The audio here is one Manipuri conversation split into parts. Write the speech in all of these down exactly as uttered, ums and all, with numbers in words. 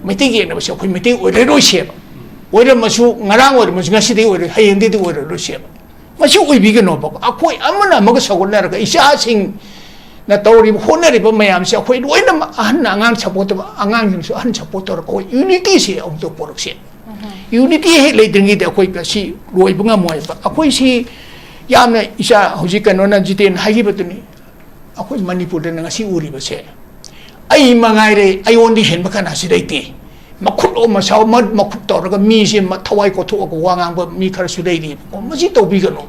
ꯃꯩꯇꯩ ꯌꯦꯛꯅꯕꯁꯦ ꯑꯩꯈꯣꯏ ꯃꯩꯇꯩ ꯑꯣꯏꯔꯔꯣꯏꯁꯦꯕ꯫ ꯑꯣꯏꯔꯝꯃꯁꯨ, ꯉꯔꯥꯡ ꯑꯣꯏꯔꯝꯃꯁꯨ, ꯉꯁꯤꯗꯒꯤ ꯑꯣꯏꯔꯣꯏ, ꯍꯌꯦꯡꯗꯒꯤꯗꯤ ꯑꯣꯏꯔꯔꯣꯏꯁꯦꯕ꯫ ꯃꯁꯤ ꯑꯣꯏꯕꯤꯒꯅꯣꯕ꯫ ꯑꯩꯈꯣꯏ ꯑꯃꯅ ꯑꯃꯒ ꯁꯧꯒꯠꯅꯔꯒ, ꯏꯆꯥꯁꯤꯡꯅ ꯇꯧꯔꯤꯕ, ꯍꯣꯠꯅꯔꯤꯕ ꯃꯌꯥꯝꯁꯦ ꯑꯩꯈꯣꯏ ꯂꯣꯏꯅꯃꯛ, ꯑꯍꯟꯅ ꯑꯉꯥꯡ ꯁꯞꯄꯣꯔꯠ ꯇꯧꯕ, ꯑꯉꯥꯡꯁꯤꯡꯁꯨ ꯑꯍꯟ ꯁꯞꯄꯣꯔꯠ ꯇꯧꯔꯒ, ꯑꯩꯈꯣꯏ ꯌꯨꯅꯤꯇꯤꯁꯦ ꯑꯃꯨꯛꯇ ꯄꯣꯔꯛꯁꯦ꯫ ꯌꯨꯅꯤꯇꯤ ꯍꯦꯛ ꯂꯩꯇ꯭ꯔꯤꯉꯩꯗ ꯑꯩꯈꯣꯏ ꯃꯁꯤ ꯂꯣꯏꯕ ꯉꯝꯃꯣꯏꯕ꯫ ꯑꯩꯈꯣꯏꯁꯤ ꯌꯥꯝꯅ, ꯏꯆꯥ ꯍꯧꯖꯤꯛ ꯀꯩꯅꯣꯅ, ꯖꯤꯇꯦꯟ ꯍꯥꯏꯈꯤꯕꯗꯨꯅꯤ, ꯑꯩꯈꯣꯏ ꯃꯅꯤꯄꯨꯔꯗ ꯉꯁꯤ ꯎꯔꯤꯕꯁꯦ, ꯑꯩ ꯃꯉꯥꯏꯔꯦ, ꯑꯩꯉꯣꯟꯗꯤ ꯍꯦꯟꯕ ꯀꯅꯥꯁꯨ ꯂꯩꯇꯦ꯫ ꯃꯈꯨꯠ ꯑꯣ ꯃꯁꯥ ꯃ-, ꯃꯈꯨꯠ ꯇꯧꯔꯒ ꯃꯤꯁꯦ ꯃ-, ꯊꯋꯥꯏ ꯀꯣꯠꯊꯣꯛꯑꯒ ꯋꯥ ꯉꯥꯡꯕ ꯃꯤ ꯈꯔꯁꯨ ꯂꯩꯔꯤꯕꯀꯣ꯫ ꯃꯁꯤ ꯇꯧꯕꯤꯒꯅꯨ꯫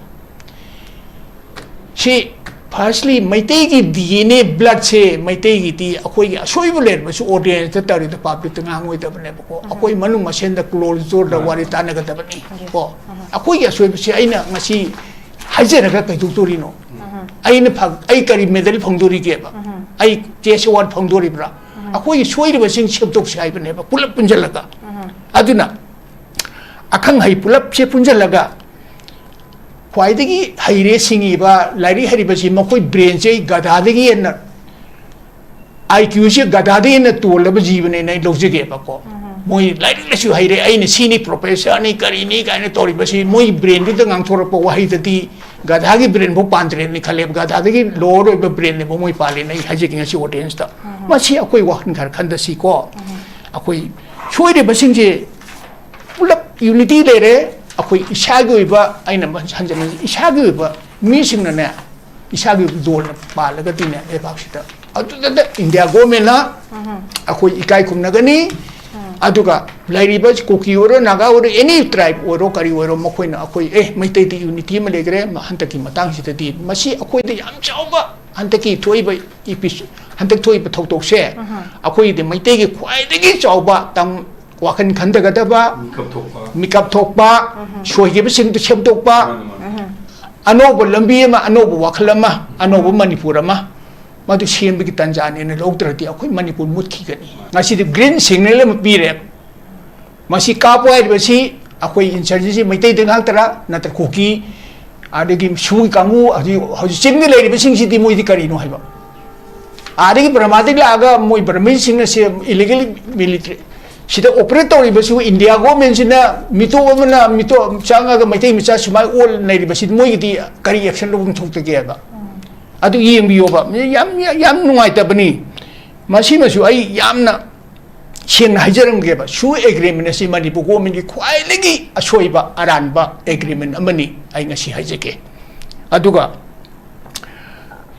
ꯁꯤ, firstly, ꯃꯩꯇꯩꯒꯤ ꯗꯤ ꯑꯦꯟ ꯑꯦ ꯕ꯭ꯂꯠꯁꯦ, ꯃꯩꯇꯩꯒꯤꯗꯤ ꯑꯩꯈꯣꯏꯒꯤ ꯑꯁꯣꯏꯕ ꯂꯩꯔꯕꯁꯨ ꯑꯣꯗꯤꯌꯟꯁꯇ ꯇꯧꯔꯤꯗ ꯄꯥꯕ꯭ꯂꯤꯛꯇ ꯉꯥꯡꯉꯣꯏꯗꯕꯅꯦꯕꯀꯣ꯫ ꯑꯩꯈꯣꯏ ꯃꯅꯨꯡ ꯃꯁꯦꯟꯗ ꯀ꯭ꯂꯣꯖꯔꯗ ꯋꯥꯔꯤ ꯇꯥꯟꯅꯒꯗꯕꯅꯤ ꯀꯣ꯫ ꯑꯩꯈꯣꯏꯒꯤ ꯑꯁꯣꯏꯕꯁꯦ ꯑꯩꯅ ꯉꯁꯤ ꯍꯥꯏꯖꯔꯒ ꯀꯩꯗꯧꯗꯣꯔꯤꯅꯣ? ꯑꯩꯅ ꯐꯪ-, ꯑꯩ ꯀꯔꯤ ꯃꯦꯗꯜ ꯐꯪꯗꯣꯔꯤꯒꯦꯕ? ꯑꯩ ꯆꯦꯁ ꯑꯦꯋꯥꯔꯗ ꯐꯪꯗꯣꯔꯤꯕ꯭ꯔꯥ? ꯑꯩꯈꯣꯏꯒꯤ ꯁꯣꯏꯔꯤꯕꯁꯤꯡ ꯁꯦꯝꯗꯣꯛꯁꯤ ꯍꯥꯏꯕꯅꯦꯕ, ꯄꯨꯂꯞ ꯄꯨꯟꯁꯤꯜꯂꯒ꯫ ꯑꯗꯨꯅ ꯑꯈꯪ ꯑꯍꯩ ꯄꯨꯂꯞꯁꯦ ꯄꯨꯟꯁꯤꯜꯂꯒ, ꯈ꯭ꯋꯥꯏꯗꯒꯤ ꯍꯩꯔꯦ ꯁꯤꯡꯉꯤꯕ, ꯂꯥꯏꯔꯤꯛ ꯍꯩꯔꯤꯕꯁꯤ ꯃꯈꯣꯏ ꯕ꯭ꯔꯦꯟꯁꯦ ꯒꯙꯥꯗꯒꯤ ꯍꯦꯟꯅ, ꯑꯥꯏ ꯀ꯭ꯌꯨꯁꯦ ꯒꯙꯥꯗꯒꯤ ꯍꯦꯟꯅ ꯇꯣꯜꯂꯕ ꯖꯤꯕꯅꯦꯅ ꯑꯩ ꯂꯧꯖꯒꯦꯕꯀꯣ꯫ ꯃꯣꯏ ꯂꯥꯏꯔꯤꯛ ꯂꯥꯏꯁꯨ ꯍꯩꯔꯦ, ꯑꯩꯅ ꯁꯤꯅꯤ, ꯄ꯭ꯔꯣꯐꯦꯁꯔꯅꯤ, ꯀꯔꯤꯅꯤ ꯀꯥꯏꯅ ꯇꯧꯔꯤꯕꯁꯤ, ꯃꯣꯏ ꯕ꯭ꯔꯦꯟꯗꯨꯗ ꯉꯥꯡꯊꯣꯔꯛꯄ ꯋꯥꯍꯩꯗꯗꯤ ꯒꯙꯥꯒꯤ ꯕ꯭ꯔꯦꯟꯐꯥꯎ ꯄꯥꯟꯗ꯭ꯔꯦꯅꯤ ꯈꯜꯂꯦꯕ꯫ ꯒꯙꯥꯗꯒꯤ ꯂꯣꯋꯔ ꯑꯣꯏꯕ ꯕ꯭ꯔꯦꯟꯅꯦꯕ ꯃꯣꯏ ꯄꯥꯜꯂꯦꯅ ꯑꯩ ꯍꯥꯏꯖꯒꯦ ꯉꯁꯤ ꯑꯣꯗꯤꯌꯟꯁꯇ꯫ ꯃꯁꯤ ꯑꯩꯈꯣꯏ ꯋꯥꯈꯜ ꯈꯔ ꯈꯟꯗꯁꯤꯀꯣ꯫ ꯑꯩꯈꯣꯏ ꯁꯣꯏꯔꯤꯕꯁꯤꯡꯁꯦ ꯄꯨꯂꯞ ꯌꯨꯅꯤꯇꯤ ꯂꯩꯔꯦ꯫ ꯑꯩꯈꯣꯏ ꯏꯁꯥꯒꯤ ꯑꯣꯏꯕ, ꯑꯩꯅ ꯍꯟꯖꯟ ꯍꯟꯖꯟ, ꯏꯁꯥꯒꯤ ꯑꯣꯏꯕ ꯃꯤꯁꯤꯡꯅꯅꯦ, ꯏꯁꯥꯒꯤ ꯑꯣꯏꯕ ꯗꯣꯜꯅ ꯄꯥꯜꯂꯒꯗꯤꯅꯦ, ꯂꯩꯕꯥꯛꯁꯤꯗ ꯑꯗꯨꯗ ꯏꯟꯗꯤꯌꯥ ꯒꯣꯔꯃꯦꯟꯅ ꯑꯩꯈꯣꯏ ꯏꯀꯥꯏ ꯈꯨꯝꯅꯒꯅꯤ꯫ ꯑꯗꯨꯒ ꯂꯩꯔꯤꯕ ꯀꯨꯀꯤ ꯑꯣꯏꯔꯣ, ꯅꯥꯒꯥ ꯑꯣꯏꯔꯣ, ꯑꯦꯅꯤ ꯇ꯭ꯔꯥꯏꯕ ꯑꯣꯏꯔꯣ, ꯀꯔꯤ ꯑꯣꯏꯔꯣ, ꯃꯈꯣꯏꯅ ꯑꯩꯈꯣꯏ, "ꯑꯦ, ꯃꯩꯇꯩꯗꯤ ꯌꯨꯅꯤꯇꯤ ꯑꯃ ꯂꯩꯈ꯭ꯔꯦ, ꯃ-, ꯍꯟꯗꯛꯀꯤ ꯃꯇꯥꯡꯁꯤꯗꯗꯤ ꯃꯁꯤ ꯑꯩꯈꯣꯏꯗ ꯌꯥꯝ ꯆꯥꯎꯕ, ꯍꯟꯗꯛꯀꯤ ꯊꯣꯛꯏꯕ ꯏꯄꯤꯁ-, ꯍꯟꯗꯛ ꯊꯣꯛꯏꯕ ꯊꯧꯗꯣꯛꯁꯦ ꯑꯩꯈꯣꯏꯒꯤꯗꯤ ꯃꯩꯇꯩꯒꯤ ꯈ꯭ꯋꯥꯏꯗꯒꯤ ꯆꯥꯎꯕ ꯇꯝ-, ꯋꯥꯈꯜ ꯈꯟꯊꯒꯗꯕ, ꯃꯤꯀꯞ ꯊꯣꯛꯄ꯫ ꯃꯤꯀꯞ ꯊꯣꯛꯄ, ꯁꯣꯏꯈꯤꯕꯁꯤꯡꯗꯨ ꯁꯦꯝꯗꯣꯛꯄ, ꯃꯥꯅꯤ, ꯃꯥꯅꯤ꯫ ꯑꯅꯧꯕ ꯂꯝꯕꯤ ꯑꯃ, ꯑꯅꯧꯕ ꯋꯥꯈꯜ ꯑꯃ, ꯑꯅꯧꯕ ꯃꯅꯤꯄꯨꯔ ꯑꯃ, ꯃꯗꯨ ꯁꯦꯝꯕꯒꯤ ꯇꯥꯟꯖꯥꯅꯦꯅ ꯂꯧꯗ꯭ꯔꯗꯤ ꯑꯩꯈꯣꯏ ꯃꯅꯤꯄꯨꯔ ꯃꯨꯠꯈꯤꯒꯅꯤ꯫ ꯉꯁꯤꯗꯤ ꯒ꯭ꯔꯤꯟ ꯁꯤꯒꯅꯦꯜ ꯑꯃ ꯄꯤꯔꯦ꯫ ꯃꯁꯤ ꯀꯥꯞꯄꯨ ꯍꯥꯏꯔꯤꯕꯁꯤ ꯑꯩꯈꯣꯏ ꯏꯟꯁꯔꯖꯦꯟꯁꯤ ꯃꯩꯇꯩꯗ ꯉꯥꯛꯇꯔꯥ, ꯅꯠꯇ꯭ꯔ ꯀꯨꯀꯤ, ꯑꯗꯒꯤ ꯁꯨꯒꯤ ꯀꯥꯡꯕꯨ, ꯍꯧꯖꯤꯛ, ꯍꯧꯖꯤꯛ ꯆꯤꯡꯗ ꯂꯩꯔꯤꯕꯁꯤꯡꯁꯤꯗꯤ ꯃꯣꯏꯗꯤ ꯀꯔꯤꯅꯣ ꯍꯥꯏꯕ? ꯑꯥꯗꯒꯤ ꯕꯔꯃꯥꯗꯒꯤ ꯂꯥꯛꯑꯒ ꯃꯣꯏ ꯕꯔꯃꯤꯁꯤꯡꯅ ꯁꯦ ꯏꯂꯤꯒꯦꯜ ꯃꯤꯂꯤꯇꯔꯤ, ꯁꯤꯗ ꯑꯣꯄꯔꯦꯠ ꯇꯧꯔꯤꯕꯁꯨ ꯏꯟꯗꯤꯌꯥ ꯒꯣꯔꯃꯦꯟꯁꯤꯅ ꯃꯤꯇꯣꯞ ꯑꯃꯅ ꯃꯤꯇꯣꯞ ꯆꯪꯉꯒ ꯃꯩꯇꯩ ꯃꯆꯥ ꯁꯨꯃꯥꯏꯅ ꯑꯣꯜ ꯂꯩꯔꯤꯕꯁꯤꯗ ꯃꯣꯏꯒꯤꯗꯤ ꯀꯔꯤ ꯑꯦꯛꯁꯟ ꯂꯧꯐꯝ ꯊꯣꯛꯇꯒꯦꯕ? ꯑꯗꯨ ꯌꯦꯡꯕꯤꯌꯣꯕ꯫ ꯌꯥꯝ, ꯌꯥꯝ ꯅꯨꯡꯉꯥꯏꯇꯕꯅꯤ꯫ ꯃꯁꯤꯃꯁꯨ ꯑꯩ ꯌꯥꯝꯅ ꯁꯦꯡꯅ ꯍꯥꯏꯖꯔꯝꯒꯦꯕ, ꯁꯨ ꯑꯦꯒ꯭ꯔꯤꯃꯦꯟ ꯑꯁꯤ ꯃꯅꯤꯄꯨꯔ ꯒꯣꯔꯃꯦꯟꯒꯤ ꯈ꯭ꯋꯥꯏꯗꯒꯤ ꯑꯁꯣꯏꯕ ꯑꯔꯥꯟꯕ ꯑꯦꯒ꯭ꯔꯤꯃꯦꯟ ꯑꯃꯅꯤ, ꯑꯩ ꯉꯁꯤ ꯍꯥꯏꯖꯒꯦ꯫ ꯑꯗꯨꯒ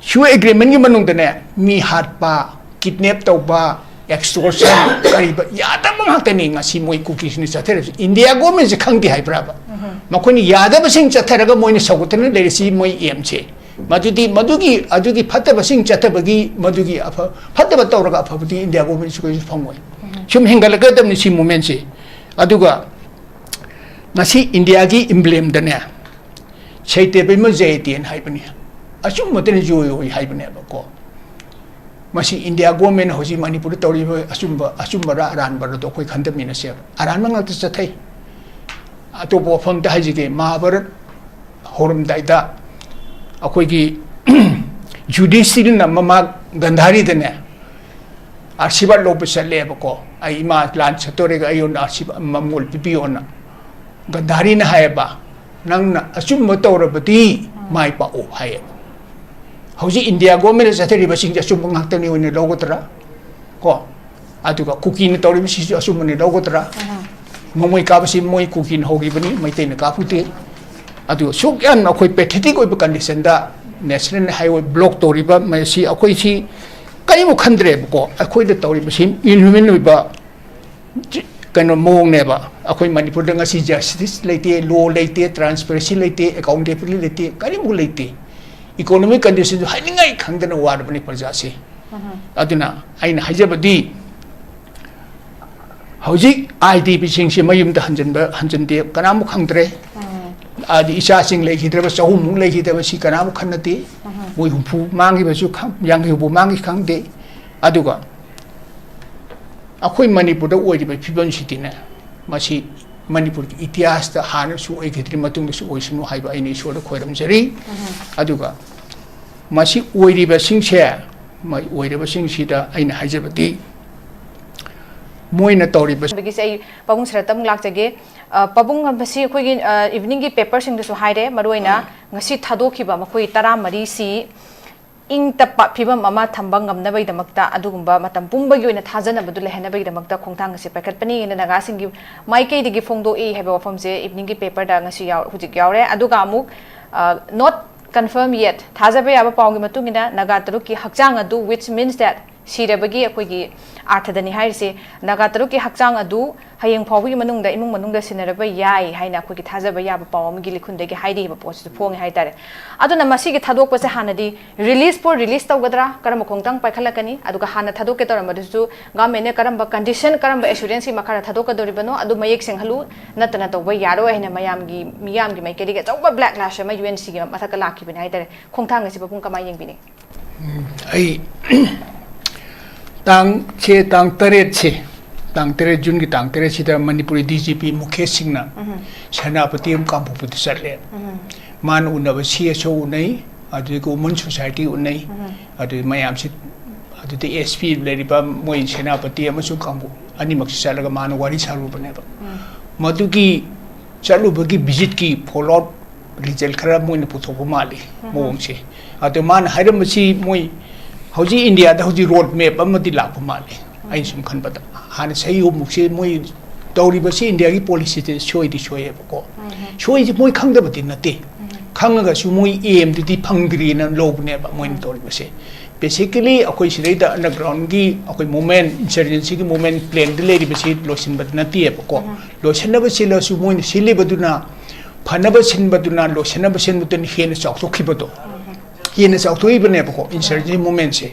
ꯁꯨ ꯑꯦꯒ꯭ꯔꯤꯃꯦꯟꯒꯤ ꯃꯅꯨꯡꯗꯅꯦ, ꯃꯤ ꯍꯥꯠꯄ, ꯀꯤꯗꯅꯦꯞ ꯇꯧꯕ, ꯑꯦꯛꯁꯇꯣꯔꯁꯟ, ꯀꯔꯤꯕ, ꯌꯥꯗꯕ ꯉꯥꯛꯇꯅꯤ ꯉꯁꯤ ꯃꯣꯏ ꯀꯨꯀꯤꯁꯤꯡꯅ ꯆꯠꯊꯔꯤꯕꯁꯤ꯫ ꯏꯟꯗꯤꯌꯥ ꯒꯣꯔꯃꯦꯟꯁꯤ ꯈꯪꯗꯦ ꯍꯥꯏꯕ꯭ꯔꯕ? ꯃꯈꯣꯏꯅ ꯌꯥꯗꯕꯁꯤꯡ ꯆꯠꯊꯔꯒ ꯃꯣꯏꯅ ꯁꯧꯒꯠꯇꯅ ꯂꯩꯔꯤꯁꯤ ꯃꯣꯏ ꯑꯦꯝꯁꯦ꯫ ꯃꯗꯨꯗꯤ ꯃꯗꯨꯒꯤ, ꯑꯗꯨꯒꯤ ꯐꯠꯇꯕꯁꯤꯡ ꯆꯠꯊꯕꯒꯤ, ꯃꯗꯨꯒꯤ ꯑꯐ-, ꯐꯠꯇꯕ ꯇꯧꯔꯒ ꯑꯐꯕꯗꯤ ꯏꯟꯗꯤꯌꯥ ꯒꯣꯔꯃꯦꯟꯁꯨ ꯀꯩꯁꯨ ꯐꯪꯉꯣꯏ꯫ ꯁꯨꯝ ꯍꯦꯟꯒꯠꯂꯛꯀꯗꯕꯅꯤ ꯁꯤ ꯃꯣꯃꯦꯟꯁꯤ꯫ ꯑꯗꯨꯒ ꯉꯁꯤ ꯏꯟꯗꯤꯌꯥꯒꯤ ꯏꯝꯕ꯭ꯂꯦꯝꯗꯅꯦ, "ꯁꯩꯇꯦꯕꯩꯃ ꯖꯌꯇꯦꯅ" ꯍꯥꯏꯕꯅꯤ꯫ ꯑꯆꯨꯝꯕꯇꯅ ꯖꯣꯏ ꯑꯣꯏ ꯍꯥꯏꯕꯅꯦꯕꯀꯣ꯫ ꯃꯁꯤ ꯏꯟꯗꯤꯌꯥ ꯒꯣꯔꯃꯦꯟꯅ ꯍꯧꯖꯤꯛ ꯃꯅꯤꯄꯨꯔꯗ ꯇꯧꯔꯤꯕ ꯑꯆꯨꯝꯕ, ꯑꯆꯨꯝꯕꯔꯥ ꯑꯔꯥꯟꯕꯔꯥꯗꯣ ꯑꯩꯈꯣꯏ ꯈꯟꯊꯃꯤꯟꯅꯁꯦꯕ꯫ ꯑꯔꯥꯟꯕ ꯉꯥꯛꯇ ꯆꯠꯊꯩ꯫ ꯑꯇꯣꯞꯄ ꯋꯥꯐꯝ ꯑꯝꯇ ꯍꯥꯏꯖꯒꯦ꯫ ꯃꯍꯥꯚꯥꯔꯠ ꯍꯧꯔꯝꯗꯥꯏꯗ ꯑꯩꯈꯣꯏꯒꯤ ꯖꯨꯗꯤꯁꯇꯤꯔꯅ ꯃꯃꯥ ꯒꯟꯙꯥꯔꯤꯗꯅꯦ ꯑꯥꯁꯤꯔꯕꯥꯗ ꯂꯧꯕ ꯆꯠꯂꯦꯕꯀꯣ꯫ "ꯑꯩ ꯏꯃꯥ ꯂꯥꯟ ꯆꯠꯇꯣꯔꯦꯒ ꯑꯩꯉꯣꯟꯗ ꯑꯥꯁꯤꯔꯕꯥꯗ ꯃꯃꯣꯜ ꯄꯤꯕꯤꯌꯣꯅ"꯫ ꯒꯟꯙꯥꯔꯤꯅ ꯍꯥꯏꯌꯦꯕ, "ꯅꯪꯅ ꯑꯆꯨꯝꯕ ꯇꯧꯔꯕꯗꯤ ꯃꯥꯏ ꯄꯥꯛꯎ" ꯍꯥꯏꯌꯦꯕ꯫ ꯍꯧꯖꯤꯛ ꯏꯟꯗꯤꯌꯥ ꯒꯣꯔꯃꯦꯟꯅ ꯆꯠꯊꯔꯤꯕꯁꯤꯡꯁꯦ ꯑꯆꯨꯝꯕ ꯉꯥꯛꯇꯅꯤ ꯑꯣꯏꯅ ꯂꯧꯒꯗ꯭ꯔꯥ? ꯀꯣ? ꯑꯗꯨꯒ ꯀꯨꯀꯤꯅ ꯇꯧꯔꯤꯕꯁꯤꯁꯨ ꯑꯆꯨꯝꯕꯅꯤ ꯂꯧꯒꯗ꯭ꯔꯥ? ꯅꯣꯡꯃꯩ ꯀꯥꯞꯄꯁꯤ ꯃꯣꯏ ꯀꯨꯀꯤꯅ ꯍꯧꯈꯤꯕꯅꯤ, ꯃꯩꯇꯩꯅ ꯀꯥꯞꯄꯨꯗꯦ꯫ ꯑꯗꯨꯒ ꯁꯨꯛ ꯌꯥꯝꯅ ꯑꯩꯈꯣꯏ ꯄꯦꯊꯦꯇꯤꯛ ꯑꯣꯏꯕ ꯀꯟꯗꯤꯁꯟꯗ ꯅꯦꯁꯅꯦꯜ ꯍꯥꯏꯋꯦ ꯕ꯭ꯂꯣꯛ ꯇꯧꯔꯤꯕ ꯃꯁꯤ ꯑꯩꯈꯣꯏꯁꯤ ꯀꯔꯤꯃꯨꯛ ꯈꯟꯗ꯭ꯔꯦꯕꯀꯣ꯫ ꯑꯩꯈꯣꯏꯗ ꯇꯧꯔꯤꯕꯁꯤ ꯏꯟꯍ꯭ꯌꯨꯃꯦꯟ ꯑꯣꯏꯕ ꯀꯩꯅꯣ ꯃꯑꯣꯡꯅꯦꯕ꯫ ꯑꯩꯈꯣꯏ ꯃꯅꯤꯄꯨꯔꯗ ꯉꯁꯤ ꯖꯁꯇꯤꯁ ꯂꯩꯇꯦ, ꯂꯣ ꯂꯩꯇꯦ, ꯇ꯭ꯔꯥꯟꯁꯄꯦꯔꯦꯟꯁꯤ ꯂꯩꯇꯦ, ꯑꯦꯀꯥꯎꯟꯇꯦꯕꯤꯂꯤꯇꯤ ꯂꯩꯇꯦ, ꯀꯔꯤꯃꯨꯛ ꯂꯩꯇꯦ꯫ ꯏꯀꯣꯅꯣꯃꯤꯛ ꯀꯟꯗꯤꯁꯟꯁꯨ ꯍꯥꯏꯅꯤꯡꯉꯥꯏ ꯈꯪꯗꯅ ꯋꯥꯔꯕꯅꯤ ꯄ꯭ꯔꯖꯥꯁꯤ꯫ ꯑꯗꯨꯅ ꯑꯩꯅ ꯍꯥꯏꯖꯕꯗꯤ, ꯍꯧꯖꯤꯛ ꯑꯥꯏ ꯗꯤ ꯄꯤꯁꯤꯡꯁꯤ ꯃꯌꯨꯝꯗ ꯍꯟꯖꯤꯟꯕ, ꯍꯟꯖꯤꯟꯗꯦ, ꯀꯅꯥꯃꯨꯛ ꯈꯪꯗ꯭ꯔꯦ꯫ ꯑꯗꯤ ꯏꯆꯥꯁꯤꯡ ꯂꯩꯈꯤꯗ꯭ꯔꯕ ꯆꯍꯨꯝꯃꯨꯛ ꯂꯩꯈꯤꯗꯕ ꯁꯤ ꯀꯅꯥꯃꯨꯛ ꯈꯟꯅꯗꯦ꯫ ꯃꯣꯏ ꯍꯨꯝꯐꯨ ꯃꯥꯡꯈꯤꯕꯁꯨ ꯈꯪ-, ꯌꯥꯡꯈꯩ ꯍꯨꯝꯐꯨ ꯃꯥꯡꯈꯤ ꯈꯪꯗꯦ꯫ ꯑꯗꯨꯒ ꯑꯩꯈꯣꯏ ꯃꯅꯤꯄꯨꯔꯗ ꯑꯣꯏꯔꯤꯕ ꯐꯤꯕꯝꯁꯤꯗꯤꯅꯦ, ꯃꯁꯤ ꯃꯅꯤꯄꯨꯔꯒꯤ ꯏꯇꯤꯍꯥꯁꯇ ꯍꯥꯟꯅꯁꯨ ꯑꯣꯏꯈꯤꯗ꯭ꯔꯤ, ꯃꯇꯨꯡꯗꯁꯨ ꯑꯣꯏꯁꯅꯨ ꯍꯥꯏꯕ ꯑꯩꯅ ꯏꯁꯣꯔꯗ ꯈꯣꯏꯔꯝꯖꯔꯤ꯫ ꯑꯗꯨꯒ ꯃꯁꯤ ꯑꯣꯏꯔꯤꯕꯁꯤꯡꯁꯦ, ꯃ-, ꯑꯣꯏꯔꯤꯕꯁꯤꯡꯁꯤꯗ ꯑꯩꯅ ꯍꯥꯏꯖꯕꯗꯤ, ꯃꯣꯏꯅ ꯇꯧꯔꯤꯕ ꯍꯥꯏꯕꯒꯤꯁꯦ ꯑꯩ ꯄꯥꯕꯨꯡ ꯁꯔꯠꯇ ꯑꯃꯨꯛ ꯂꯥꯛꯆꯒꯦ꯫ ꯑ, ꯄꯥꯕꯨꯡ, ꯃꯁꯤ ꯑꯩꯈꯣꯏꯒꯤ, ꯑ, evening ꯒꯤ paper ꯁꯤꯡꯗꯁꯨ ꯍꯥꯏꯔꯦ, ꯃꯔꯨꯑꯣꯏꯅ ꯉꯁꯤ ꯊꯥꯗꯣꯛꯈꯤꯕ ꯃꯈꯣꯏ ꯇꯔꯥꯃꯔꯤꯁꯤ ꯏꯪ ꯇꯞꯄ ꯐꯤꯕꯝ ꯑꯃ ꯊꯝꯕ ꯉꯝꯅꯕꯒꯤꯗꯃꯛꯇ, ꯑꯗꯨꯒꯨꯝꯕ ꯃꯇꯝ ꯄꯨꯝꯕꯒꯤ ꯑꯣꯏꯅ ꯊꯥꯖꯅꯕꯗꯨ ꯂꯩꯍꯟꯅꯕꯒꯤꯗꯃꯛꯇ ꯈꯣꯡꯊꯥꯡ ꯑꯁꯤ ꯄꯥꯏꯈꯠꯄꯅꯤ ꯍꯥꯏꯅ ꯅꯥꯒꯥꯁꯤꯡꯒꯤ ꯃꯥꯏꯀꯩꯗꯒꯤ ꯐꯣꯡꯗꯣꯛꯏ ꯍꯥꯏꯕ ꯋꯥꯐꯝꯁꯦ evening ꯒꯤ paper ꯗ ꯉꯁꯤ ꯌꯥꯎ-, ꯍꯧꯖꯤꯛ ꯌꯥꯎꯔꯦ꯫ ꯑꯗꯨꯒ ꯑꯃꯨꯛ, ꯑ, not confirm yet, ꯊꯥꯖꯕ ꯌꯥꯕ ꯄꯥꯎꯒꯤ ꯃꯇꯨꯡ ꯏꯟꯅ ꯅꯥꯒꯥ ꯇꯔꯨꯛꯀꯤ ꯍꯛꯆꯥꯡ ꯑꯗꯨ, which means that ꯁꯤꯔꯕꯒꯤ ꯑꯩꯈꯣꯏꯒꯤ ꯑꯥꯔꯊꯗꯅꯤ ꯍꯥꯏꯔꯤꯁꯦ, ꯅꯥꯒꯥ ꯇꯔꯨꯛꯀꯤ ꯍꯛꯆꯥꯡ ꯑꯗꯨ ꯍꯌꯦꯡ ꯐꯥꯎꯕꯒꯤ ꯃꯅꯨꯡꯗ ꯏꯃꯨꯡ ꯃꯅꯨꯡꯗ ꯁꯤꯟꯅꯔꯕ ꯌꯥꯏ ꯍꯥꯏꯅ ꯑꯩꯈꯣꯏꯒꯤ ꯊꯥꯖꯕ ꯌꯥꯕ ꯄꯥꯎ ꯑꯃꯒꯤ ꯂꯤꯈꯨꯟꯗꯒꯤ ꯍꯥꯏꯔꯤꯕ ꯄꯣꯠꯁꯤꯁꯨ ꯐꯣꯡꯉꯦ ꯍꯥꯏꯇꯥꯔꯦ꯫ ꯑꯗꯨꯅ ꯃꯁꯤꯒꯤ ꯊꯥꯗꯣꯛꯄꯁꯦ ꯍꯥꯟꯅꯗꯤ release for release ꯇꯧꯒꯗ꯭ꯔꯥ, ꯀꯔꯝꯕ ꯈꯣꯡꯊꯥꯡ ꯄꯥꯏꯈꯠꯂꯛꯀꯅꯤ, ꯑꯗꯨꯒ ꯍꯥꯟꯅ ꯊꯥꯗꯣꯛꯀꯦ ꯇꯧꯔꯝꯕꯗꯨꯁꯨ government ꯅ ꯀꯔꯝꯕ condition, ꯀꯔꯝꯕ assurance ꯀꯤ ꯃꯈꯥꯗ ꯊꯥꯗꯣꯛꯀꯗꯧꯔꯤꯕꯅꯣ, ꯑꯗꯨ ꯃꯌꯦꯛ ꯁꯦꯡꯍꯜꯂꯨ, ꯅꯠꯇꯅ ꯇꯧꯕ ꯌꯥꯔꯣꯏ ꯍꯥꯏꯅ ꯃꯌꯥꯝꯒꯤ, ꯃꯤꯌꯥꯝꯒꯤ ꯃꯥꯏꯀꯩꯗꯒꯤ ꯑꯆꯧꯕ backlash ꯑꯃ ꯌꯨ ꯑꯦꯟ ꯁꯤꯒꯤ ꯃꯊꯛꯇ ꯂꯥꯛꯈꯤꯕꯅꯤ ꯍꯥꯏꯇꯥꯔꯦ꯫ ꯈꯣꯡꯊꯥꯡ ꯑꯁꯤ ꯄꯥꯕꯨꯡ ꯀꯃꯥꯏꯅ ꯌꯦꯡꯕꯤꯅꯤ? ꯑꯩ ꯇꯥꯡꯁꯦ, ꯇꯥꯡ ꯇꯔꯦꯠꯁꯦ, ꯇꯥꯡ ꯇꯔꯦꯠ, ꯖꯨꯟꯒꯤ ꯇꯥꯡ ꯇꯔꯦꯠꯁꯤꯗ Manipuri D G P Mukesh ꯁꯤꯡꯅ ꯁꯦꯅꯥꯄꯇꯤ ꯑꯃ ꯀꯥꯡꯄꯣꯛꯄꯤꯗ ꯆꯠꯂꯦ꯫ ꯃꯥꯅ ꯎꯅꯕ ꯁꯤ ꯑꯦꯁ ꯑꯣ ꯎꯅꯩ, ꯑꯗꯨꯗꯒꯤ ꯋꯨꯃꯟ ꯁꯣꯁꯥꯏꯇꯤ ꯎꯅꯩ, ꯑꯗꯨꯗꯤ ꯃꯌꯥꯝꯁꯤ, ꯑꯗꯨꯗ ꯑꯦꯁ ꯄꯤ ꯂꯩꯔꯤꯕ ꯃꯣꯏ ꯁꯦꯅꯥꯄꯇꯤ ꯑꯃꯁꯨꯡ ꯀꯥꯡꯄꯣꯛ ꯑꯅꯤꯃꯛꯁꯤ ꯆꯠꯂꯒ ꯃꯥꯅ ꯋꯥꯔꯤ ꯁꯥꯔꯨꯕꯅꯦꯕ꯫ ꯃꯗꯨꯒꯤ ꯆꯠꯂꯨꯕꯒꯤ visit ꯀꯤ follow up result ꯈꯔ ꯃꯣꯏꯅ ꯄꯨꯊꯣꯛꯄ ꯃꯥꯜꯂꯤ ꯃꯑꯣꯡꯁꯦ꯫ ꯑꯗꯣ ꯃꯥꯅ ꯍꯥꯏꯔꯝꯕꯁꯤ ꯃꯣꯏ ꯍꯧꯖꯤꯛ ꯏꯟꯗꯤꯌꯥꯗ ꯍꯧꯖꯤꯛ road map ꯑꯃꯗꯤ ꯂꯥꯛꯄ ꯃꯥꯜꯂꯤ꯫ ꯑꯩꯅ ꯁꯨꯝ ꯈꯟꯕꯗ ꯍꯥꯟꯅ ꯆꯍꯤ ꯑꯍꯨꯝꯃꯨꯛꯁꯦ ꯃꯣꯏ ꯇꯧꯔꯤꯕꯁꯤ ꯏꯟꯗꯤꯌꯥꯒꯤ policy ꯁꯦ ꯁꯣꯏꯗꯤ ꯁꯣꯏꯌꯦꯕꯀꯣ꯫ ꯁꯣꯏꯁꯦ ꯃꯣꯏ ꯈꯪꯗꯕꯗꯤ ꯅꯠꯇꯦ, ꯈꯪꯉꯒꯁꯨ ꯃꯣꯏ aim ꯗꯨꯗꯤ ꯐꯪꯗ꯭ꯔꯤꯅ ꯂꯧꯕꯅꯦꯕ ꯃꯣꯏꯅ ꯇꯧꯔꯤꯕꯁꯦ꯫ Basically ꯑꯩꯈꯣꯏ ꯁꯤꯗꯩꯗ underground ꯒꯤ ꯑꯩꯈꯣꯏ movement, insurgency ꯒꯤ movement plan ꯗ ꯂꯩꯔꯤꯕꯁꯤ ꯂꯣꯏꯁꯤꯟꯕ ꯅꯠꯇꯦꯕꯀꯣ꯫ ꯂꯣꯏꯁꯤꯟꯅꯕ ꯁꯤꯜꯂꯁꯨ ꯃꯣꯏꯅ ꯁꯤꯜꯂꯤꯕꯗꯨꯅ ꯐꯅꯕ ꯁꯤꯟꯕꯗꯨꯅ, ꯂꯣꯏꯁꯤꯟꯅꯕ ꯁꯤꯟꯕꯗꯨꯅ ꯍꯦꯟꯅ ꯆꯥꯎꯊꯣꯛꯈꯤꯕꯗꯣ, ꯍꯦꯟꯅ ꯆꯥꯎꯊꯣꯛꯏꯕꯅꯦꯕꯀꯣ insurgency movement ꯁꯦ꯫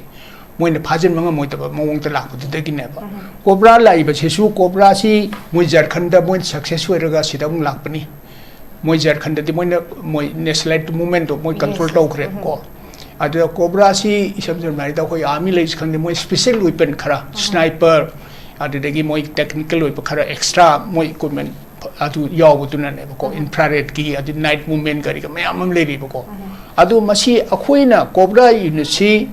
ꯃꯣꯏꯅ ꯐꯥꯖꯤꯟꯕ ꯉꯝꯃꯣꯏꯗꯕ ꯃꯑꯣꯡꯗ ꯂꯥꯛꯄꯗꯨꯗꯒꯤꯅꯦꯕ꯫ ꯀꯣꯕ꯭ꯔꯥ ꯂꯥꯛꯏꯕꯁꯤꯁꯨ, ꯀꯣꯕ꯭ꯔꯥꯁꯤ ꯃꯣꯏ ꯖꯔꯈꯟꯗ ꯃꯣꯏꯅ success ꯑꯣꯏꯔꯒ ꯁꯤꯗ ꯑꯃꯨꯛ ꯂꯥꯛꯄꯅꯤ꯫ ꯃꯣꯏ ꯖꯔꯈꯟꯗꯗꯤ ꯃꯣꯏꯅ, ꯃꯣꯏ Naxalite movement ꯇꯣ ꯃꯣꯏ control ꯇꯧꯈ꯭ꯔꯦꯕꯀꯣ꯫ ꯑꯗꯨꯗ ꯀꯣꯕ꯭ꯔꯥꯁꯤ ꯏꯁꯝ ꯁꯝꯅ ꯍꯥꯏꯔꯕꯗ ꯑꯩꯈꯣꯏ army ꯂꯩꯁꯤ ꯈꯪꯗꯦ, ꯃꯣꯏ special weapon ꯈꯔ, sniper, ꯑꯗꯨꯗꯒꯤ ꯃꯣꯏ technical ꯑꯣꯏꯕ ꯈꯔ extra ꯃꯣꯏ equipment ꯑꯗꯨ ꯌꯥꯎꯕꯗꯨꯅꯅꯦꯕꯀꯣ, infrared ꯀꯤ, ꯑꯗꯨ night movement ꯀꯔꯤꯒ ꯃꯌꯥꯝ ꯑꯃ ꯂꯩꯔꯤꯕꯀꯣ꯫ ꯑꯗꯨ ꯃꯁꯤ ꯑꯩꯈꯣꯏꯅ ꯀꯣꯕ꯭ꯔꯥ unit ꯁꯤ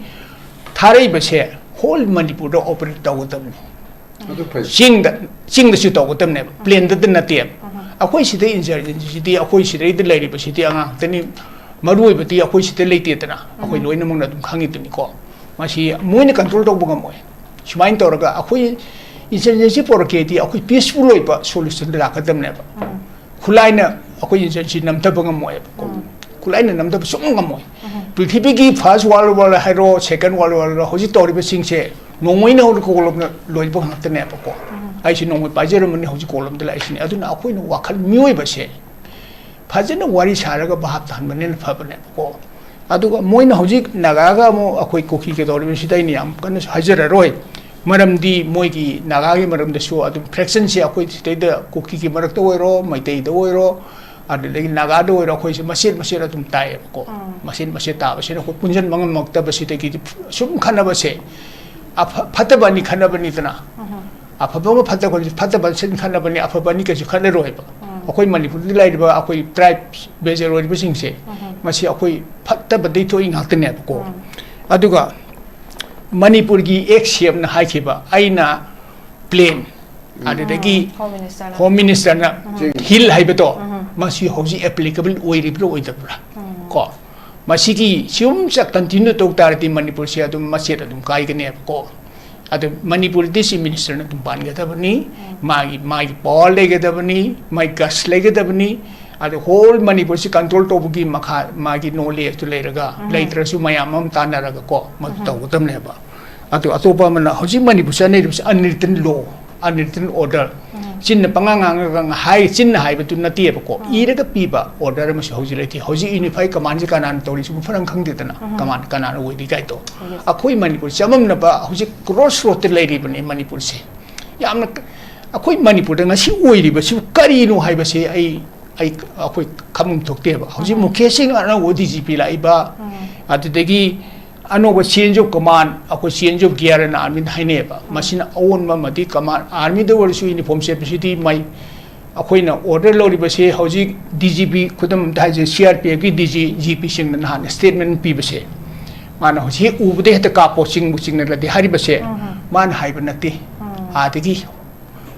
ꯊꯥꯔꯛꯏꯕꯁꯦ whole ꯃꯅꯤꯄꯨꯔꯗ operate ꯇꯧꯒꯗꯕꯅꯤ꯫ ꯆꯤꯡꯗ, ꯆꯤꯡꯗꯁꯨ ꯇꯧꯒꯗꯕꯅꯦꯕ, ꯄ꯭ꯂꯦꯟꯗꯗ ꯅꯠꯇꯦꯕ꯫ ꯑꯩꯈꯣꯏ ꯁꯤꯗ ꯏꯟꯁꯔꯖꯦꯟꯁꯤꯗꯤ, ꯑꯩꯈꯣꯏ ꯁꯤꯗꯩꯗ ꯂꯩꯔꯤꯕꯁꯤꯗꯤ ꯑꯉꯥꯡ ꯉꯥꯛꯇꯅꯤ, ꯃꯔꯨ ꯑꯣꯏꯕꯗꯤ ꯑꯩꯈꯣꯏ ꯁꯤꯗ ꯂꯩꯇꯦꯗꯅ, ꯑꯩꯈꯣꯏ ꯂꯣꯏꯅꯃꯛꯅ ꯑꯗꯨꯝ ꯈꯪꯉꯤꯗꯨꯅꯤꯀꯣ꯫ ꯃꯁꯤ ꯃꯣꯏꯅ ꯀꯟꯇ꯭ꯔꯣꯜ ꯇꯧꯕ ꯉꯝꯃꯣꯏ꯫ ꯁꯨꯃꯥꯏꯅ ꯇꯧꯔꯒ ꯑꯩꯈꯣꯏ ꯏꯟꯁꯔꯖꯦꯟꯁꯤ ꯄꯣꯔꯛꯀꯦꯗꯤ ꯑꯩꯈꯣꯏ ꯄꯤꯁꯐꯨꯜ ꯑꯣꯏꯕ ꯁꯣꯂꯨꯁꯟꯗ ꯂꯥꯛꯀꯗꯕꯅꯦꯕ꯫ ꯈꯨꯠꯂꯥꯏꯅ ꯑꯩꯈꯣꯏ ꯏꯟꯁꯔꯖꯦꯟꯁꯤ ꯅꯝꯊꯕ ꯉꯝꯃꯣꯏꯕꯀꯣ꯫ ꯈꯨꯠꯂꯥꯏꯅ ꯅꯝꯊꯕ ꯁꯨꯡꯉꯝ ꯉꯝꯃꯣꯏ꯫ ꯄ꯭ꯔꯤꯊꯤꯕꯤꯒꯤ ꯐꯥꯔꯁ ꯋꯥꯔꯜ ꯋꯥꯔ ꯍꯥꯏꯔꯣ, ꯁꯦꯀꯦꯟ ꯋꯥꯔꯜ ꯋꯥꯔ ꯍꯥꯏꯔꯣ, ꯍꯧꯖꯤꯛ ꯇꯧꯔꯤꯕꯁꯤꯡꯁꯦ ꯅꯣꯡꯃꯩꯅ ꯍꯧꯅ ꯀꯣꯂꯣꯝꯅ ꯂꯣꯏꯕ ꯉꯥꯛꯇꯅꯦꯕꯀꯣ꯫ ꯑꯩꯁꯦ ꯅꯣꯡꯃꯩ ꯄꯥꯏꯖꯔꯝꯕꯅꯤ, ꯍꯧꯖꯤꯛ ꯀꯣꯂꯣꯝꯗ ꯂꯥꯛꯏꯁꯤꯅꯤ꯫ ꯑꯗꯨꯅ ꯑꯩꯈꯣꯏꯅ ꯋꯥꯈꯜ, ꯃꯤꯑꯣꯏꯕꯁꯦ ꯐꯖꯅ ꯋꯥꯔꯤ ꯁꯥꯔꯒ ꯚꯥꯞ ꯇꯥꯍꯟꯕꯅ ꯍꯦꯟꯅ ꯐꯕꯅꯦꯕꯀꯣ꯫ ꯑꯗꯨꯒ ꯃꯣꯏꯅ ꯍꯧꯖꯤꯛ ꯅꯥꯒꯥꯒ ꯑꯃꯨꯛ ꯑꯩꯈꯣꯏ ꯀꯨꯀꯤꯒ ꯇꯧꯔꯤꯕꯁꯤꯗ ꯑꯩꯅ ꯌꯥꯝ ꯀꯟꯅꯁꯨ ꯍꯥꯏꯖꯔꯔꯣꯏ꯫ ꯃꯔꯝꯗꯤ ꯃꯣꯏꯒꯤ ꯅꯥꯒꯥꯒꯤ ꯃꯔꯝꯗꯁꯨ ꯑꯗꯨꯝ ꯐ꯭ꯔꯦꯛꯁꯟꯁꯦ ꯑꯩꯈꯣꯏ ꯁꯤꯗꯩꯗ ꯀꯨꯀꯤꯒꯤ ꯃꯔꯛꯇ ꯑꯣꯏꯔꯣ, ꯃꯩꯇꯩꯗ ꯑꯣꯏꯔꯣ, ꯑꯗꯨꯗꯒꯤ ꯅꯥꯒꯥꯗ ꯑꯣꯏꯔꯣ, ꯑꯩꯈꯣꯏꯁꯦ ꯃꯆꯦꯠ ꯃꯆꯦꯠ ꯑꯗꯨꯝ ꯇꯥꯏꯌꯦꯕꯀꯣ꯫ ꯃꯆꯦꯠ ꯃꯆꯦꯠ ꯇꯥꯕꯁꯤꯅ ꯑꯩꯈꯣꯏ ꯄꯨꯟꯁꯤꯟꯕ ꯉꯝꯃꯛꯇꯕꯁꯤꯗꯒꯤꯗꯤ ꯁꯨꯝ ꯈꯠꯅꯕꯁꯦ, ꯑꯐ-, ꯐꯠꯇꯕ ꯑꯅꯤ ꯈꯠꯅꯕꯅꯤꯗꯅ꯫ ꯑꯐꯕ ꯑꯃ ꯐꯠꯇꯕ, ꯐꯠꯇꯕ ꯁꯤꯟ ꯈꯠꯅꯕꯅꯤ, ꯑꯐꯕ ꯑꯅꯤ ꯀꯩꯁꯨ ꯈꯠꯅꯔꯣꯏꯕ꯫ ꯑꯩꯈꯣꯏ ꯃꯅꯤꯄꯨꯔꯗ ꯂꯩꯔꯤꯕ ꯑꯩꯈꯣꯏ ꯇ꯭ꯔꯥꯏꯕ ꯕꯦꯖꯔ ꯑꯣꯏꯔꯤꯕꯁꯤꯡꯁꯦ, ꯃꯁꯤ ꯑꯩꯈꯣꯏ ꯐꯠꯇꯕꯗꯩ ꯊꯣꯛꯏ ꯉꯥꯛꯇꯅꯦꯕꯀꯣ꯫ ꯑꯗꯨꯒ ꯃꯅꯤꯄꯨꯔꯒꯤ ꯑꯦꯛꯁ ꯁꯤ ꯑꯦꯝꯅ ꯍꯥꯏꯈꯤꯕ, "ꯑꯩꯅ ꯄ꯭ꯂꯦꯟ", ꯑꯗꯨꯗꯒꯤ ꯍꯣꯝ ꯃꯤꯅꯤꯁꯇꯔꯅ ꯍꯤꯜ ꯍꯥꯏꯕꯗꯣ, ꯃꯁꯤ ꯍꯧꯖꯤꯛ ꯑꯦꯄ꯭ꯂꯤꯀꯦꯕꯜ ꯑꯣꯏꯔꯤꯕ꯭ꯔꯥ ꯑꯣꯏꯗꯕ꯭ꯔꯥ? ꯀꯣ, ꯃꯁꯤꯒꯤ ꯁꯤꯒꯨꯝ ꯆꯠ ꯀꯟꯇꯤꯅ꯭ꯌꯨ ꯇꯧ ꯇꯥꯔꯗꯤ ꯃꯅꯤꯄꯨꯔꯁꯦ ꯑꯗꯨꯝ ꯃꯆꯦꯠ ꯑꯗꯨꯝ ꯀꯥꯏꯒꯅꯦꯕꯀꯣ꯫ ꯑꯗꯨ ꯃꯅꯤꯄꯨꯔꯗꯤ ꯆꯤꯐ ꯃꯤꯅꯤꯁꯇꯔꯅ ꯑꯗꯨꯝ ꯄꯥꯟꯒꯗꯕꯅꯤ, ꯃꯥꯒꯤ, ꯃꯥꯒꯤ ꯄꯋꯥꯔ ꯂꯩꯒꯗꯕꯅꯤ, ꯃꯥꯒꯤ ꯒꯁ ꯂꯩꯒꯗꯕꯅꯤ꯫ ꯑꯗꯨ ꯍꯣꯜ ꯃꯅꯤꯄꯨꯔꯁꯤ ꯀꯟꯇ꯭ꯔꯣꯜ ꯇꯧꯕꯒꯤ ꯃꯈꯥ ꯃꯥꯒꯤ ꯅꯣꯂꯦꯖꯇꯨ ꯂꯩꯔꯒ, ꯂꯩꯇ꯭ꯔꯁꯨ ꯃꯌꯥꯝ ꯑꯃ ꯇꯥꯟꯅꯔꯒꯀꯣ ꯃꯗꯨ ꯇꯧꯒꯗꯕꯅꯦꯕ꯫ ꯑꯗꯨ ꯑꯇꯣꯞꯄ ꯑꯃꯅ ꯍꯧꯖꯤꯛ Manipur ꯆꯠꯅꯔꯤꯕꯁꯤ unwritten law, unwritten order꯫ ꯆꯤꯟꯅ ꯄꯉꯥꯡ ꯉꯥꯡꯉꯒ ꯉꯍꯥꯏ-, ꯆꯤꯟꯅ ꯍꯥꯏꯕꯗꯨ ꯅꯠꯇꯦꯕꯀꯣ, ꯏꯔꯒ ꯄꯤꯕ ꯑꯣꯔꯗꯔ ꯑꯃꯁꯨ ꯍꯧꯖꯤꯛ ꯂꯩꯇꯦ꯫ ꯍꯧꯖꯤꯛ ꯌꯨꯅꯤꯐꯥꯏ ꯀꯃꯥꯟꯁꯦ ꯀꯅꯥꯅ ꯇꯧꯔꯤꯁꯤꯕꯨ ꯐꯔꯪ ꯈꯪꯗꯦꯗꯅ, ꯀꯃꯥꯟ ꯀꯅꯥꯅ ꯑꯣꯏꯔꯤ ꯀꯥꯏꯗꯣ꯫ ꯑꯩꯈꯣꯏ ꯃꯅꯤꯄꯨꯔ ꯆꯃꯝꯅꯕ ꯍꯧꯖꯤꯛ ꯀ꯭ꯔꯣꯁ ꯔꯣꯗꯇ ꯂꯩꯔꯤꯕꯅꯤ ꯃꯅꯤꯄꯨꯔꯁꯦ꯫ ꯌꯥꯝꯅ ꯀ-, ꯑꯩꯈꯣꯏ ꯃꯅꯤꯄꯨꯔꯗ ꯉꯁꯤ ꯑꯣꯏꯔꯤꯕꯁꯤꯕꯨ ꯀꯔꯤꯅꯣ ꯍꯥꯏꯕꯁꯦ ꯑꯩ, ꯑꯩ, ꯑꯩꯈꯣꯏ ꯈꯪꯐꯝ ꯊꯣꯛꯇꯦꯕ꯫ ꯍꯧꯖꯤꯛ ꯃꯨꯈꯦꯁ ꯁꯤꯡ ꯑꯅꯧꯕ ꯗꯤ ꯖꯤ ꯄꯤ ꯂꯥꯛꯏꯕ, ꯑꯗꯨꯗꯒꯤ ꯑꯅꯧꯕ change of command, ꯑꯩꯈꯣꯏ change of gear ꯑꯅ ꯑꯥꯔꯃꯤꯗ ꯍꯥꯏꯅꯩꯌꯦꯕ꯫ ꯃꯁꯤꯅ ꯑꯑꯣꯟꯕ ꯑꯃꯗꯤ ꯀꯃꯥꯟ, ꯑꯥꯔꯃꯤꯗ ꯑꯣꯏꯔꯁꯨ ꯌꯨꯅꯤꯐꯣꯔꯝ ꯁꯦꯠꯄꯁꯤꯗꯤ ꯃꯩ, ꯑꯩꯈꯣꯏꯅ ꯑꯣꯔꯗꯔ ꯂꯧꯔꯤꯕꯁꯤ ꯍꯧꯖꯤꯛ ꯗꯤ ꯖꯤ ꯄꯤ, ꯈꯨꯗꯝ ꯑꯝꯇ ꯍꯥꯏꯖꯩ, C R P ꯑꯦꯐꯀꯤ D G, G P ꯁꯤꯡꯅ ꯅꯍꯥꯟ ꯁ꯭ꯇꯦꯠꯃꯦꯟ ꯄꯤꯕꯁꯦ, ꯃꯥꯅ ꯍꯧꯖꯤꯛ ꯍꯦꯛ ꯎꯕꯗ ꯍꯦꯛꯇ ꯀꯥꯞꯄꯣ, ꯆꯤꯡꯕꯨ ꯆꯤꯡꯅꯔꯗꯤ ꯍꯥꯏꯔꯤꯕꯁꯦ, ꯃꯥꯅ ꯍꯥꯏꯕ ꯅꯠꯇꯦ꯫ ꯑꯥꯗꯒꯤ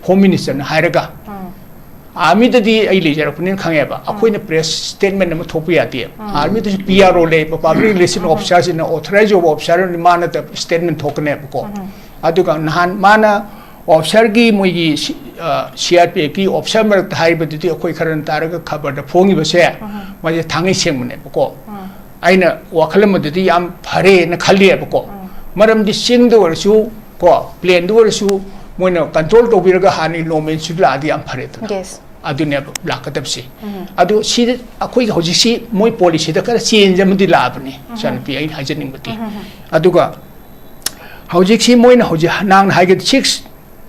ꯍꯣꯝ ꯃꯤꯅꯤꯁꯇꯔꯅ ꯍꯥꯏꯔꯒ, ꯑꯥꯔꯃꯤꯗꯗꯤ ꯑꯩ ꯂꯩꯖꯔꯛꯄꯅꯤꯅ ꯈꯪꯉꯦꯕ, ꯑꯩꯈꯣꯏꯅ ꯄ꯭ꯔꯦꯁ ꯁ꯭ꯇꯦꯠꯃꯦꯟ ꯑꯃ ꯊꯣꯛꯄ ꯌꯥꯗꯦ꯫ ꯑꯥꯔꯃꯤꯗꯁꯨ ꯄꯤ ꯑꯥꯔ ꯑꯣ ꯂꯩꯕ, ꯄꯕ꯭ꯂꯤꯛ ꯔꯤꯂꯦꯁꯟ ꯑꯣꯐꯤꯁꯥꯔꯁꯤꯅ, ꯑꯣꯊꯣꯔꯥꯏꯖ ꯑꯣꯏꯕ ꯑꯣꯐꯤꯁꯥꯔ ꯑꯃꯅ ꯃꯥꯅ ꯁ꯭ꯇꯦꯠꯃꯦꯟ ꯊꯣꯛꯀꯅꯦꯕꯀꯣ꯫ ꯑꯗꯨꯒ ꯅꯍꯥꯟ ꯃꯥꯅ ꯑꯣꯐꯤꯁꯥꯔꯒꯤ, ꯃꯣꯏꯒꯤ ꯁꯤ-, ꯑ, ꯁꯤ ꯑꯥꯔ ꯄꯤ ꯑꯦꯐꯀꯤ ꯑꯣꯐꯤꯁꯥꯔ ꯃꯔꯛꯇ ꯍꯥꯏꯕꯗꯨꯗꯤ ꯑꯩꯈꯣꯏ ꯈꯔꯅ ꯇꯥꯔꯒ ꯈꯕꯔꯗ ꯐꯣꯡꯉꯤꯕꯁꯦ, ꯃꯥꯁꯦ ꯊꯥꯡꯉꯩ ꯁꯦꯡꯕꯅꯦꯕꯀꯣ꯫ ꯑꯩꯅ ꯋꯥꯈꯜ ꯑꯃꯗꯗꯤ ꯌꯥꯝ ꯐꯔꯦꯅ ꯈꯜꯂꯤꯑꯕꯀꯣ꯫ ꯃꯔꯝꯗꯤ ꯆꯤꯡꯗ ꯑꯣꯏꯔꯁꯨ ꯀꯣ, ꯄ꯭ꯂꯦꯟꯗ ꯑꯣꯏꯔꯁꯨ ꯃꯣꯏꯅ ꯀꯟꯇ꯭ꯔꯣꯜ ꯇꯧꯕꯤꯔꯒ ꯍꯥꯟꯅꯒꯤ ꯅꯣꯔꯃꯦꯜꯁꯨ ꯂꯥꯛꯑꯗꯤ ꯌꯥꯝ ꯐꯔꯦꯗꯅ꯫ ꯌꯦꯁ꯫ ꯑꯗꯨꯅꯦꯕ ꯂꯥꯛꯀꯗꯕꯁꯦ꯫ ꯑꯗꯨ ꯁꯤꯗ ꯑꯩꯈꯣꯏꯒꯤ ꯍꯧꯖꯤꯛꯁꯤ ꯃꯣꯏ ꯄꯣꯂꯤꯁꯤꯗ ꯈꯔ ꯆꯦꯟꯖ ꯑꯃꯗꯤ ꯂꯥꯛꯑꯕꯅꯤ, ꯏꯆꯥꯅꯨꯄꯤ, ꯑꯩꯅ ꯍꯥꯏꯖꯅꯤꯡꯕꯗꯤ꯫ ꯑꯗꯨꯒ ꯍꯧꯖꯤꯛꯁꯤ ꯃꯣꯏꯅ ꯍꯧꯖꯤꯛ ꯅꯍꯥꯟ ꯍꯥꯏꯒꯗꯤ ꯁꯤꯛꯁ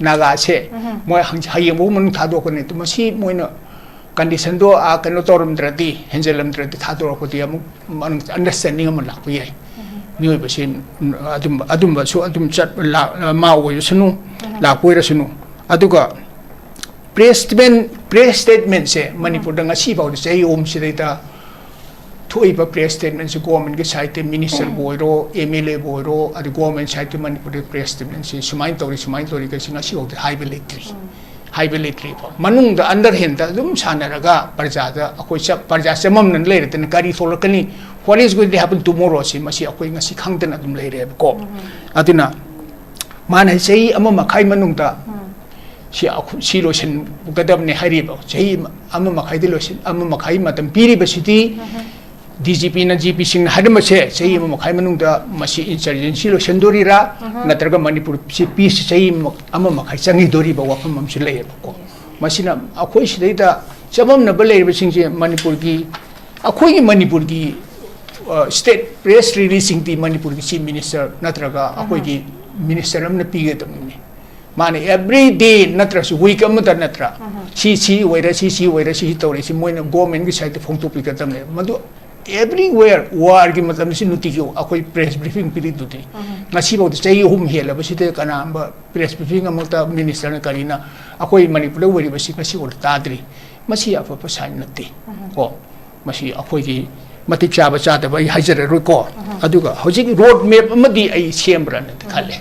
ꯅꯥꯒꯥꯁꯦ ꯃꯣꯏ ꯍꯪ-, ꯍꯌꯦꯡꯐꯥꯎ ꯃꯅꯨꯡ ꯊꯥꯗꯣꯛꯀꯅꯤ꯫ ꯑꯗꯨ ꯃꯁꯤ ꯃꯣꯏꯅ ꯀꯟꯗꯤꯁꯟꯗꯣ, ꯑꯥ, ꯀꯩꯅꯣ ꯇꯧꯔꯝꯗ꯭ꯔꯗꯤ, ꯍꯦꯟꯖꯜꯂꯝꯗ꯭ꯔꯗꯤ ꯊꯥꯗꯣꯔꯛꯄꯗꯤ ꯑꯃꯨꯛ ꯃꯅꯨꯡ ꯑꯟꯗꯔꯁ꯭ꯇꯦꯟꯗꯤꯡ ꯑꯃ ꯂꯥꯛꯄ ꯌꯥꯏ꯫ ꯃꯤꯑꯣꯏꯕꯁꯤ, ꯎꯝ, ꯑꯗꯨꯝꯕ, ꯑꯗꯨꯝꯕꯁꯨ ꯑꯗꯨꯝ ꯆꯠ-, ꯂꯥꯛ-, ꯃꯥ ꯑꯣꯏꯔꯁꯅꯨ, ꯂꯥꯛꯄ ꯑꯣꯏꯔꯁꯅꯨ꯫ ꯑꯗꯨꯒ ꯄ꯭ꯔꯦꯁ ꯁ꯭ꯇꯦꯠꯃꯦꯟ, ꯄ꯭ꯔꯦꯁ ꯁ꯭ꯇꯦꯠꯃꯦꯟꯁꯦ ꯃꯅꯤꯄꯨꯔꯗ ꯉꯁꯤ ꯐꯥꯎꯗ ꯆꯍꯤ ꯑꯍꯨꯝꯁꯤꯗꯩꯗ ꯊꯣꯛꯏꯕ ꯄ꯭ꯔꯦꯁ ꯁ꯭ꯇꯦꯠꯃꯦꯟꯁꯦ ꯒꯣꯔꯃꯦꯟꯒꯤ ꯁꯥꯏꯠꯇ, ꯃꯤꯅꯤꯁꯇꯔꯕꯨ ꯑꯣꯏꯔꯣ, ꯑꯦꯝ ꯑꯦꯜ ꯑꯦꯕꯨ ꯑꯣꯏꯔꯣ, ꯑꯗꯩ ꯒꯣꯔꯃꯦꯟ ꯁꯥꯏꯠꯀꯤ ꯃꯅꯤꯄꯨꯔꯗ ꯄ꯭ꯔꯦꯁ ꯁ꯭ꯇꯦꯠꯃꯦꯟꯁꯦ ꯁꯨꯃꯥꯏꯅ ꯇꯧꯔꯤ, ꯁꯨꯃꯥꯏꯅ ꯇꯧꯔꯤ ꯀꯩꯁꯤ ꯉꯁꯤ ꯐꯥꯎꯗ ꯍꯥꯏꯕ ꯂꯩꯇ꯭ꯔꯤ꯫ ꯍꯥꯏꯕ ꯂꯩꯇ꯭ꯔꯤꯕ ꯃꯅꯨꯡꯗ ꯑꯟꯗꯔ ꯍꯦꯟꯗ ꯑꯗꯨꯝ ꯁꯥꯟꯅꯔꯒ ꯄ꯭ꯔꯖꯥꯗ ꯑꯩꯈꯣꯏ ꯆ-, ꯄ꯭ꯔꯖꯥ ꯆꯃꯝꯅꯅ ꯂꯩꯔꯗꯅ ꯀꯔꯤ ꯊꯣꯛꯂꯛꯀꯅꯤ, what is going to happen tomorrow ꯁꯤ ꯃꯁꯤ ꯑꯩꯈꯣꯏ ꯉꯁꯤ ꯈꯪꯗꯅ ꯑꯗꯨꯝ ꯂꯩꯔꯦꯕꯀꯣ꯫ ꯑꯗꯨꯅ ꯃꯥꯅ ꯆꯍꯤ ꯑꯃ ꯃꯈꯥꯏ ꯃꯅꯨꯡꯗ ꯁꯤ ꯑꯩꯈꯣꯏ, ꯁꯤ ꯂꯣꯏꯁꯤꯟꯒꯗꯕꯅꯤ ꯍꯥꯏꯔꯤꯕ, ꯆꯍꯤ ꯑꯃ ꯃꯈꯥꯏꯗ ꯂꯣꯏꯁꯤꯟ-, ꯑꯃ ꯃꯈꯥꯏ ꯃꯇꯝ ꯄꯤꯔꯤꯕꯁꯤꯗꯤ ꯗꯤ ꯖꯤ ꯄꯤꯅ, ꯖꯤ ꯄꯤꯁꯤꯡꯅ ꯍꯥꯏꯔꯝꯕꯁꯦ ꯆꯍꯤ ꯑꯃ ꯃꯈꯥꯏ ꯃꯅꯨꯡꯗ ꯃꯁꯤ ꯏꯟꯁꯔꯖꯦꯟꯁꯤ ꯂꯣꯏꯁꯤꯟꯗꯣꯔꯤꯔꯥ, ꯅꯠꯇ꯭ꯔꯒ ꯃꯅꯤꯄꯨꯔ ꯁꯤ ꯄꯤꯁ ꯆꯍꯤ ꯑꯃ, ꯑꯃ ꯃꯈꯥꯏ ꯆꯪꯈꯤꯗꯣꯔꯤꯕ ꯋꯥꯐꯝ ꯑꯃꯁꯨ ꯂꯩꯌꯦꯕꯀꯣ꯫ ꯃꯁꯤꯅ ꯑꯩꯈꯣꯏ ꯁꯤꯗꯩꯗ ꯆꯃꯝꯅꯕ ꯂꯩꯔꯤꯕꯁꯤꯡꯁꯦ ꯃꯅꯤꯄꯨꯔꯒꯤ, ꯑꯩꯈꯣꯏꯒꯤ ꯃꯅꯤꯄꯨꯔꯒꯤ, ꯑ, ꯁ꯭ꯇꯦꯠ ꯄ꯭ꯔꯦꯁ ꯔꯤꯂꯤꯖꯁꯤꯡꯗꯤ ꯃꯅꯤꯄꯨꯔꯒꯤ ꯆꯤꯐ ꯃꯤꯅꯤꯁꯇꯔ ꯅꯠꯇ꯭ꯔꯒ ꯑꯩꯈꯣꯏꯒꯤ ꯃꯤꯅꯤꯁꯇꯔ ꯑꯃꯅ ꯄꯤꯒꯗꯕꯅꯤ꯫ ꯃꯥꯅ ꯑꯦꯕ꯭ꯔꯤ ꯗꯦ ꯅꯠꯇ꯭ꯔꯁꯨ ꯋꯤꯛ ꯑꯃꯗ ꯅꯠꯇ꯭ꯔꯥ, ꯁꯤ ꯁꯤ ꯑꯣꯏꯔꯦ, ꯁꯤ ꯁꯤ ꯑꯣꯏꯔꯦ, ꯁꯤ ꯁꯤ ꯇꯧꯔꯦ, ꯁꯤ ꯃꯣꯏꯅ ꯒꯣꯔꯃꯦꯟꯒꯤ ꯁꯥꯏꯠꯇ ꯐꯣꯡꯗꯣꯛꯄꯤꯒꯗꯕꯅꯦꯕ꯫ ꯃꯗꯨ ꯑꯦꯕ꯭ꯔꯤꯋꯦꯌꯔ ꯋꯥꯔꯒꯤ ꯃꯇꯝꯗ ꯁꯤ ꯅꯨꯡꯇꯤꯒꯤ ꯑꯩꯈꯣꯏ ꯄ꯭ꯔꯦꯁ ꯕ꯭ꯔꯤꯐꯤꯡ ꯄꯤꯔꯤꯗꯨꯗꯤ꯫ ꯉꯁꯤꯐꯥꯎꯗ ꯆꯍꯤ ꯑꯍꯨꯝ ꯍꯦꯜꯂꯕꯁꯤꯗ ꯀꯅꯥꯒꯨꯝꯕ ꯄ꯭ꯔꯦꯁ ꯕ꯭ꯔꯤꯐꯤꯡ ꯑꯃꯠꯇ ꯃꯤꯅꯤꯁꯇꯔꯅ ꯀꯔꯤꯅ ꯑꯩꯈꯣꯏ ꯃꯅꯤꯄꯨꯔꯗ ꯑꯣꯏꯔꯤꯕꯁꯤ ꯉꯁꯤꯐꯥꯎꯗ ꯇꯥꯗ꯭ꯔꯤ꯫ ꯃꯁꯤ ꯑꯐꯕ ꯁꯥꯏꯟ ꯅꯠꯇꯦ꯫ ꯀꯣ, ꯃꯁꯤ ꯑꯩꯈꯣꯏꯒꯤ ꯃꯇꯤꯛ ꯆꯥꯕ ꯆꯥꯗꯕ ꯑꯩ ꯍꯥꯏꯖꯔꯔꯣꯏꯀꯣ꯫ ꯑꯗꯨꯒ ꯍꯧꯖꯤꯛ ꯔꯣꯗ ꯃꯦꯞ ꯑꯃꯗꯤ ꯑꯩ ꯁꯦꯝꯕ꯭ꯔꯅ ꯈꯜꯂꯦ꯫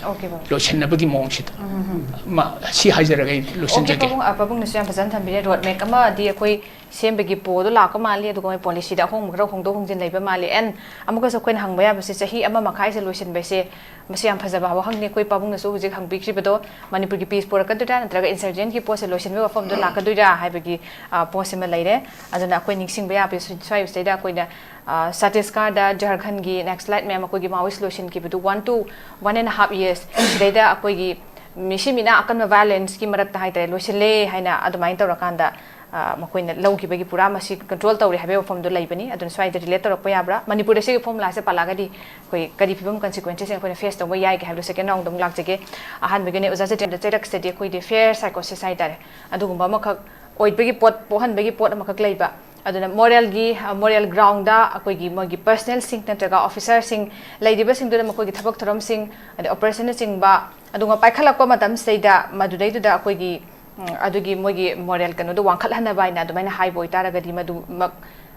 Okay, ꯄꯥꯕꯨꯡ꯫ ꯂꯣꯏꯁꯤꯟꯅꯕꯒꯤ ꯃꯑꯣꯡꯁꯤꯗ꯫ ꯎꯝ, ꯎꯝ, ꯎꯝ꯫ ꯃ-, ꯁꯤ ꯍꯥꯏꯖꯔꯒ ꯑꯩ Okay, ꯂꯣꯏꯁꯤꯟꯖꯒꯦ꯫ ꯄꯥꯕꯨꯡ, ꯑ, ꯄꯥꯕꯨꯡꯅꯁꯨ ꯌꯥꯝ ꯐꯖꯅ ꯊꯝꯕꯤꯔꯦ꯫ Road map ꯑꯃꯗꯤ ꯑꯩꯈꯣꯏ ꯁꯦꯝꯕꯒꯤ ꯄꯣꯗꯣ ꯂꯥꯛꯄ ꯃꯥꯜꯂꯤ, ꯑꯗꯨꯒ ꯃꯣꯏ policyꯗ ꯑꯍꯣꯡꯕ ꯈꯔ ꯍꯣꯡꯗꯣꯛ ꯍꯣꯡꯖꯤꯟ ꯂꯩꯕ ꯃꯥꯜꯂꯤ꯫ And ꯑꯃꯨꯛꯀꯁꯨ ꯑꯩꯈꯣꯏꯅ ꯍꯪꯕ ꯌꯥꯕꯁꯦ, ꯆꯍꯤ ꯑꯃ ꯃꯈꯥꯏꯁꯦ ꯂꯣꯏꯁꯤꯟꯕꯁꯦ, ꯃꯁꯤ ꯌꯥꯝ ꯐꯖꯕ ꯋꯥꯍꯪꯅꯤ꯫ ꯑꯩꯈꯣꯏ ꯄꯥꯕꯨꯡꯅꯁꯨ ꯍꯧꯖꯤꯛ ꯍꯪꯕꯤꯈ꯭ꯔꯤꯕꯗꯣ, ꯃꯅꯤꯄꯨꯔꯒꯤ peace ꯄꯨꯔꯛꯀꯗꯣꯏꯔꯥ ꯅꯠꯇ꯭ꯔꯒ insurgentꯀꯤ ꯄꯣꯠꯁꯦ ꯂꯣꯏꯁꯤꯟꯕꯒꯤ ꯋꯥꯐꯝꯗꯣ ꯂꯥꯛꯀꯗꯣꯏꯔꯥ ꯍꯥꯏꯕꯒꯤ, ꯑ, ꯄꯣꯠꯁꯤꯃ ꯂꯩꯔꯦ꯫ ꯑꯗꯨꯅ ꯑꯩꯈꯣꯏ ꯅꯤꯡꯁꯤꯡꯕ ꯌꯥꯕꯁꯨ ꯁ꯭ꯋꯥꯏꯁꯤꯗꯩꯗ ꯑꯩꯈꯣꯏꯅ, ꯑ, ꯆꯇꯤꯁꯒꯔꯗ, ꯖꯔꯈꯟꯒꯤ Naxalite ꯃꯌꯥꯝ ꯑꯩꯈꯣꯏꯒꯤ Maoist ꯂꯣꯏꯁꯤꯟꯈꯤꯕꯗꯨ one to one and half years ꯁꯤꯗꯩꯗ ꯑꯩꯈꯣꯏꯒꯤ ꯃꯤꯁꯤ ꯃꯤꯅꯥ ꯑꯀꯟꯕ violenceꯀꯤ ꯃꯔꯛꯇ ꯍꯥꯏꯇꯥꯔꯦ, ꯂꯣꯏꯁꯤꯜꯂꯦ ꯍꯥꯏꯅ ꯑꯗꯨꯃꯥꯏꯅ ꯇꯧꯔꯀꯥꯟꯗ, ꯑ, ꯃꯈꯣꯏꯅ ꯂꯧꯈꯤꯕꯒꯤ ꯄꯨꯔꯥ ꯃꯁꯤ control ꯇꯧꯔꯦ ꯍꯥꯏꯕꯒꯤ ꯋꯥꯐꯝꯗꯣ ꯂꯩꯕꯅꯤ꯫ ꯑꯗꯨꯅ ꯁ꯭ꯋꯥꯏꯗ relate ꯇꯧꯔꯛꯄ ꯌꯥꯕ꯭ꯔꯥ? ꯃꯅꯤꯄꯨꯔꯗ ꯁꯤꯒꯤ formulaꯁꯦ ꯄꯥꯜꯂꯛꯑꯒꯗꯤ ꯑꯩꯈꯣꯏ ꯀꯔꯤ ꯐꯤꯕꯝ, consequences ꯑꯩꯈꯣꯏꯅ face ꯇꯧꯕ ꯌꯥꯏꯒꯦ ꯍꯥꯏꯕꯗꯣ second roundꯗ ꯑꯃꯨꯛ ꯂꯥꯛꯆꯒꯦ꯫ ꯑꯍꯥꯟꯕꯒꯤꯅꯦ, ꯑꯣꯖꯥ ꯖꯤꯇꯦꯟꯗ꯭ꯔ, ꯆꯩꯔꯛꯁꯤꯗꯗꯤ ꯑꯩꯈꯣꯏꯗꯤ fair psychosis ꯍꯥꯏꯇꯥꯔꯦ, ꯑꯗꯨꯒꯨꯝꯕ ꯑꯃꯈꯛ ꯑꯣꯏꯕꯒꯤ ꯄꯣꯠ, ꯄꯣꯛꯍꯟꯕꯒꯤ ꯄꯣꯠ ꯑꯃꯈꯛ ꯂꯩꯕ꯫ ꯑꯗꯨꯅ moralꯒꯤ, ꯑ, moral groundꯗ ꯑꯩꯈꯣꯏꯒꯤ ꯃꯣꯏꯒꯤ personnelꯁꯤꯡ ꯅꯠꯇ꯭ꯔꯒ officerꯁꯤꯡ ꯂꯩꯔꯤꯕꯁꯤꯡꯗꯨꯗ ꯃꯈꯣꯏꯒꯤ ꯊꯕꯛ ꯊꯧꯔꯝꯁꯤꯡ, ꯑꯗꯩ operationꯅꯆꯤꯡꯕ, ꯑꯗꯨꯒ ꯄꯥꯏꯈꯠꯂꯛꯄ ꯃꯇꯝꯁꯤꯗꯩꯗ ꯃꯗꯨꯗꯩꯗꯨꯗ ꯑꯩꯈꯣꯏꯒꯤ, ꯎꯝ, ꯑꯗꯨꯒꯤ ꯃꯣꯏꯒꯤ moral ꯀꯩꯅꯣꯗꯣ ꯋꯥꯡꯈꯠꯍꯟꯅꯕ ꯍꯥꯏꯅ ꯑꯗꯨꯃꯥꯏꯅ ꯍꯥꯏꯕ ꯑꯣꯏꯇꯥꯔꯒꯗꯤ, ꯃꯗꯨꯃꯛ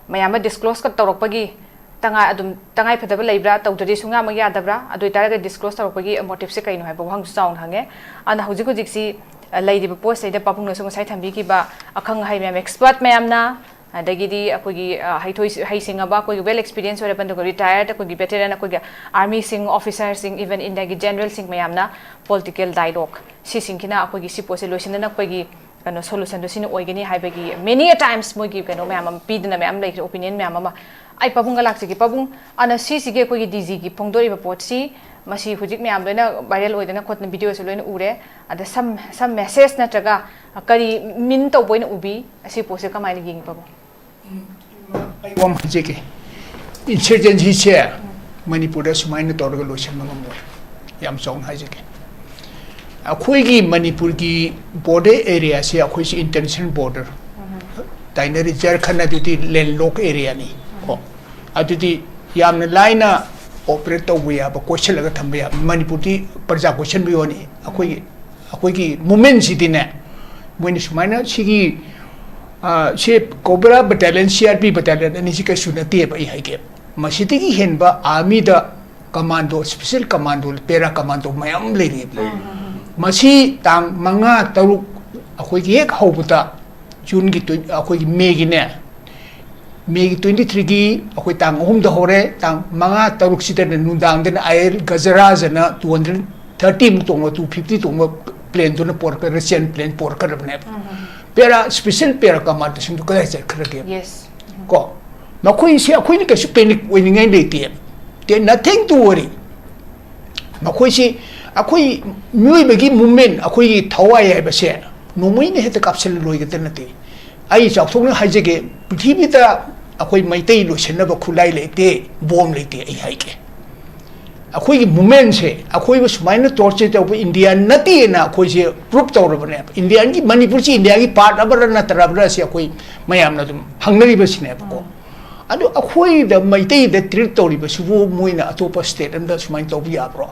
ꯃꯌꯥꯝ ꯑꯃ disclose ꯇꯧꯔꯛꯄꯒꯤ ꯇꯉꯥꯏ, ꯑꯗꯨꯝ ꯇꯉꯥꯏ ꯐꯗꯕ ꯂꯩꯕ꯭ꯔꯥ, ꯇꯧꯗ꯭ꯔꯗꯤ ꯁꯨꯡꯌꯥꯃꯛ ꯌꯥꯗꯕ꯭ꯔꯥ? ꯑꯗꯨ ꯑꯣꯏꯇꯥꯔꯒꯗꯤ disclose ꯇꯧꯔꯛꯄꯒꯤ motiveꯁꯦ ꯀꯩꯅꯣ ꯍꯥꯏꯕ ꯋꯥꯍꯪꯁꯨ ꯆꯥꯎꯅ ꯍꯪꯉꯦ꯫ ꯑꯗꯨꯅ ꯍꯧꯖꯤꯛ ꯍꯧꯖꯤꯛꯁꯤ, ꯑ, ꯂꯩꯔꯤꯕ ꯄꯣꯠꯁꯤꯗꯩꯗ ꯄꯥꯕꯨꯡꯅꯁꯨ ꯉꯁꯥꯏ ꯊꯝꯕꯤꯈꯤꯕ ꯑꯈꯪ ꯑꯍꯩ ꯃꯌꯥꯝ, expert ꯃꯌꯥꯝꯅ, ꯑꯗꯒꯤꯗꯤ ꯑꯩꯈꯣꯏꯒꯤ, ꯑ, ꯍꯩꯊꯣꯏ-, ꯍꯩꯁꯤꯡꯉꯕ, ꯑꯩꯈꯣꯏꯒꯤ well experienced ꯑꯣꯏꯔꯕ, ꯑꯗꯨꯒ retired, ꯑꯩꯈꯣꯏꯒꯤ veteran, ꯑꯩꯈꯣꯏꯒꯤ armyꯁꯤꯡ, officerꯁꯤꯡ, even Indiaꯒꯤ generalꯁꯤꯡ ꯃꯌꯥꯝꯅ political dialogue, ꯁꯤꯁꯤꯡꯁꯤꯅ ꯑꯩꯈꯣꯏꯒꯤ ꯁꯤ ꯄꯣꯠꯁꯦ ꯂꯣꯏꯁꯤꯟꯅꯅꯕꯒꯤ ꯀꯩꯅꯣ solutionꯗꯣ ꯁꯤꯅ ꯑꯣꯏꯒꯅꯤ ꯍꯥꯏꯕꯒꯤ many a times ꯃꯣꯏꯒꯤ ꯀꯩꯅꯣ ꯃꯌꯥꯝ ꯑꯃ ꯄꯤꯗꯅ ꯃꯌꯥꯝ ꯂꯩꯈ꯭ꯔꯦ, opinion ꯃꯌꯥꯝ ꯑꯃ꯫ ꯑꯩ ꯄꯥꯕꯨꯡꯒ ꯂꯥꯛꯆꯒꯦ꯫ ꯄꯥꯕꯨꯡ, ꯑꯅ ꯁꯤꯁꯤꯒꯤ ꯑꯩꯈꯣꯏꯒꯤ DGꯒꯤ ꯐꯣꯡꯗꯣꯔꯛꯏꯕ ꯄꯣꯠꯁꯤ, ꯃꯁꯤ ꯍꯧꯖꯤꯛ ꯃꯌꯥꯝ ꯂꯣꯏꯅ viral ꯑꯣꯏꯗꯅ ꯈꯣꯠꯇꯅ videoꯁꯨ ꯂꯣꯏꯅ ꯎꯔꯦ꯫ ꯑꯗ some, some message ꯅꯠꯇ꯭ꯔꯒ ꯀꯔꯤ mean ꯇꯧꯕ ꯑꯣꯏꯅ ꯎꯕꯤ? ꯑꯁꯤ ꯄꯣꯠꯁꯦ ꯀꯃꯥꯏꯅ ꯌꯦꯡꯉꯤ ꯄꯥꯕꯨꯡ? ꯑꯩ ꯋꯥ ꯑꯃ ꯍꯥꯏꯖꯒꯦ꯫ Insurgencyꯁꯦ ꯃꯅꯤꯄꯨꯔꯗ ꯁꯨꯃꯥꯏꯅ ꯇꯧꯔꯒ ꯂꯣꯏꯁꯤꯟꯕ ꯉꯝꯃꯣꯏ꯫ ꯌꯥꯝ ꯆꯥꯎꯅ ꯍꯥꯏꯖꯒꯦ꯫ ꯑꯩꯈꯣꯏꯒꯤ ꯃꯅꯤꯄꯨꯔꯒꯤ border areaꯁꯦ, ꯑꯩꯈꯣꯏꯁꯤ international border ꯇꯥꯏꯅꯔꯤ꯫ ꯖꯔꯈꯟ ꯑꯗꯨꯗꯤ landlock areaꯅꯤ ꯀꯣ꯫ ꯑꯗꯨꯗꯤ ꯌꯥꯝꯅ ꯂꯥꯏꯅ operate ꯇꯧꯕ ꯌꯥꯕ, ꯀꯣꯏꯁꯜꯂꯒ ꯊꯝꯕ ꯌꯥꯕ꯫ ꯃꯅꯤꯄꯨꯔꯗꯤ ꯄ꯭ꯔꯖꯥ ꯀꯣꯏꯁꯟꯕꯒꯤ ꯋꯥꯅꯤ꯫ ꯑꯩꯈꯣꯏꯒꯤ, ꯑꯩꯈꯣꯏꯒꯤ movementꯁꯤꯗꯤꯅꯦ, ꯃꯣꯏꯅ ꯁꯨꯃꯥꯏꯅ ꯁꯤꯒꯤ, ꯑ, ꯁꯤ Cobra battalion, CRP battalion ꯑꯅꯤꯁꯤ ꯀꯩꯁꯨ ꯅꯠꯇꯦꯕ꯫ ꯑꯩ ꯍꯥꯏꯒꯦ, ꯃꯁꯤꯗꯒꯤ ꯍꯦꯟꯕ armyꯗ ꯀꯃꯥꯟꯗꯣ, ꯁ꯭ꯄꯦꯁꯦꯜ ꯀꯃꯥꯟꯗꯣ, ꯄꯦꯔꯥ ꯀꯃꯥꯟꯗꯣ ꯃꯌꯥꯝ ꯂꯩꯔꯤꯕ꯫ ꯃꯁꯤ ꯇꯥꯡ ꯃꯉꯥ, ꯇꯔꯨꯛ, ꯑꯩꯈꯣꯏꯒꯤ ꯍꯦꯛ ꯍꯧꯕꯗ, ꯖꯨꯟꯒꯤ ꯇ꯭ꯋꯦꯟ-, ꯑꯩꯈꯣꯏꯒꯤ ꯃꯦꯒꯤꯅꯦ, ꯃꯦꯒꯤ ꯇ꯭ꯋꯦꯟꯇꯤ ꯊ꯭ꯔꯤꯒꯤ ꯑꯩꯈꯣꯏ ꯇꯥꯡ ꯑꯍꯨꯝꯗ ꯍꯧꯔꯦ, ꯇꯥꯡ ꯃꯉꯥ, ꯇꯔꯨꯛꯁꯤꯗꯅ ꯅꯨꯡꯗꯥꯡꯗꯅ ꯑꯥꯏ ꯑꯦꯜ ꯒꯖꯔꯥꯖꯅ ꯇꯨ ꯍꯟꯗ꯭ꯔꯦꯠ ꯊꯥꯔꯇꯤꯃꯨꯛ ꯇꯣꯡꯕ, ꯇꯨ ꯐꯤꯐꯇꯤ ꯇꯣꯡꯕ ꯄ꯭ꯂꯦꯟꯗꯨꯅ ꯄꯣꯔꯛꯀ-, ꯔꯁꯤꯌꯟ ꯄ꯭ꯂꯦꯟ ꯄꯣꯔꯛꯀꯗꯕꯅꯦꯕ꯫ ꯄꯦꯔꯥ, ꯁ꯭ꯄꯦꯁꯦꯜ ꯄꯦꯔꯥ ꯀꯃꯥꯟꯗꯣꯁꯤꯡꯗꯣ ꯀꯗꯥꯏ ꯆꯠꯈ꯭ꯔꯒꯦ? ꯀꯣ, ꯃꯈꯣꯏꯁꯦ ꯑꯩꯈꯣꯏꯅ ꯀꯩꯁꯨ ꯄꯦꯅꯤꯛ ꯑꯣꯏꯅꯤꯡꯉꯥꯏ ꯂꯩꯇꯦ꯫ They nothing to worry꯫ ꯃꯈꯣꯏꯁꯤ, ꯑꯩꯈꯣꯏ ꯃꯤꯑꯣꯏꯕꯒꯤ movement, ꯑꯩꯈꯣꯏꯒꯤ ꯊꯋꯥꯏ ꯍꯥꯏꯕꯁꯦ ꯅꯣꯡꯃꯩꯅ ꯍꯦꯛꯇ ꯀꯥꯞꯁꯤꯜꯂ ꯂꯣꯏꯒꯗꯕ ꯅꯠꯇꯦ꯫ ꯑꯩ ꯆꯥꯎꯊꯣꯛꯅ ꯍꯥꯏꯖꯒꯦ, ꯄ꯭ꯔꯤꯊꯤꯕꯤꯗ ꯑꯩꯈꯣꯏ ꯃꯩꯇꯩ ꯂꯣꯏꯁꯤꯟꯅꯕ ꯈꯨꯠꯂꯥꯏ ꯂꯩꯇꯦ, ꯕꯣꯝ ꯂꯩꯇꯦ, ꯑꯩ ꯍꯥꯏꯒꯦ꯫ ꯑꯩꯈꯣꯏꯒꯤ movementꯁꯦ, ꯑꯩꯈꯣꯏꯕꯨ ꯁꯨꯃꯥꯏꯅ torture ꯇꯧꯕ ꯏꯟꯗꯤꯌꯥ ꯅꯠꯇꯦꯅ ꯑꯩꯈꯣꯏꯁꯦ prove ꯇꯧꯔꯕꯅꯦꯕ꯫ ꯏꯟꯗꯤꯌꯥꯒꯤ, ꯃꯅꯤꯄꯨꯔꯁꯤ ꯏꯟꯗꯤꯌꯥꯒꯤ part ꯑꯃꯔ ꯅꯠꯇ꯭ꯔꯕ꯭ꯔꯥ ꯁꯤ ꯑꯩꯈꯣꯏ ꯃꯌꯥꯝꯅ ꯑꯗꯨꯝ ꯍꯪꯅꯔꯤꯕꯁꯤꯅꯦꯕꯀꯣ꯫ ꯑꯗꯨ ꯑꯩꯈꯣꯏꯗ ꯃꯩꯇꯩꯗ treat ꯇꯧꯔꯤꯕꯁꯤꯕꯨ ꯃꯣꯏꯅ ꯑꯇꯣꯞꯄ state ꯑꯝꯗ ꯁꯨꯃꯥꯏꯅ ꯇꯧꯕ ꯌꯥꯕ꯭ꯔꯣ?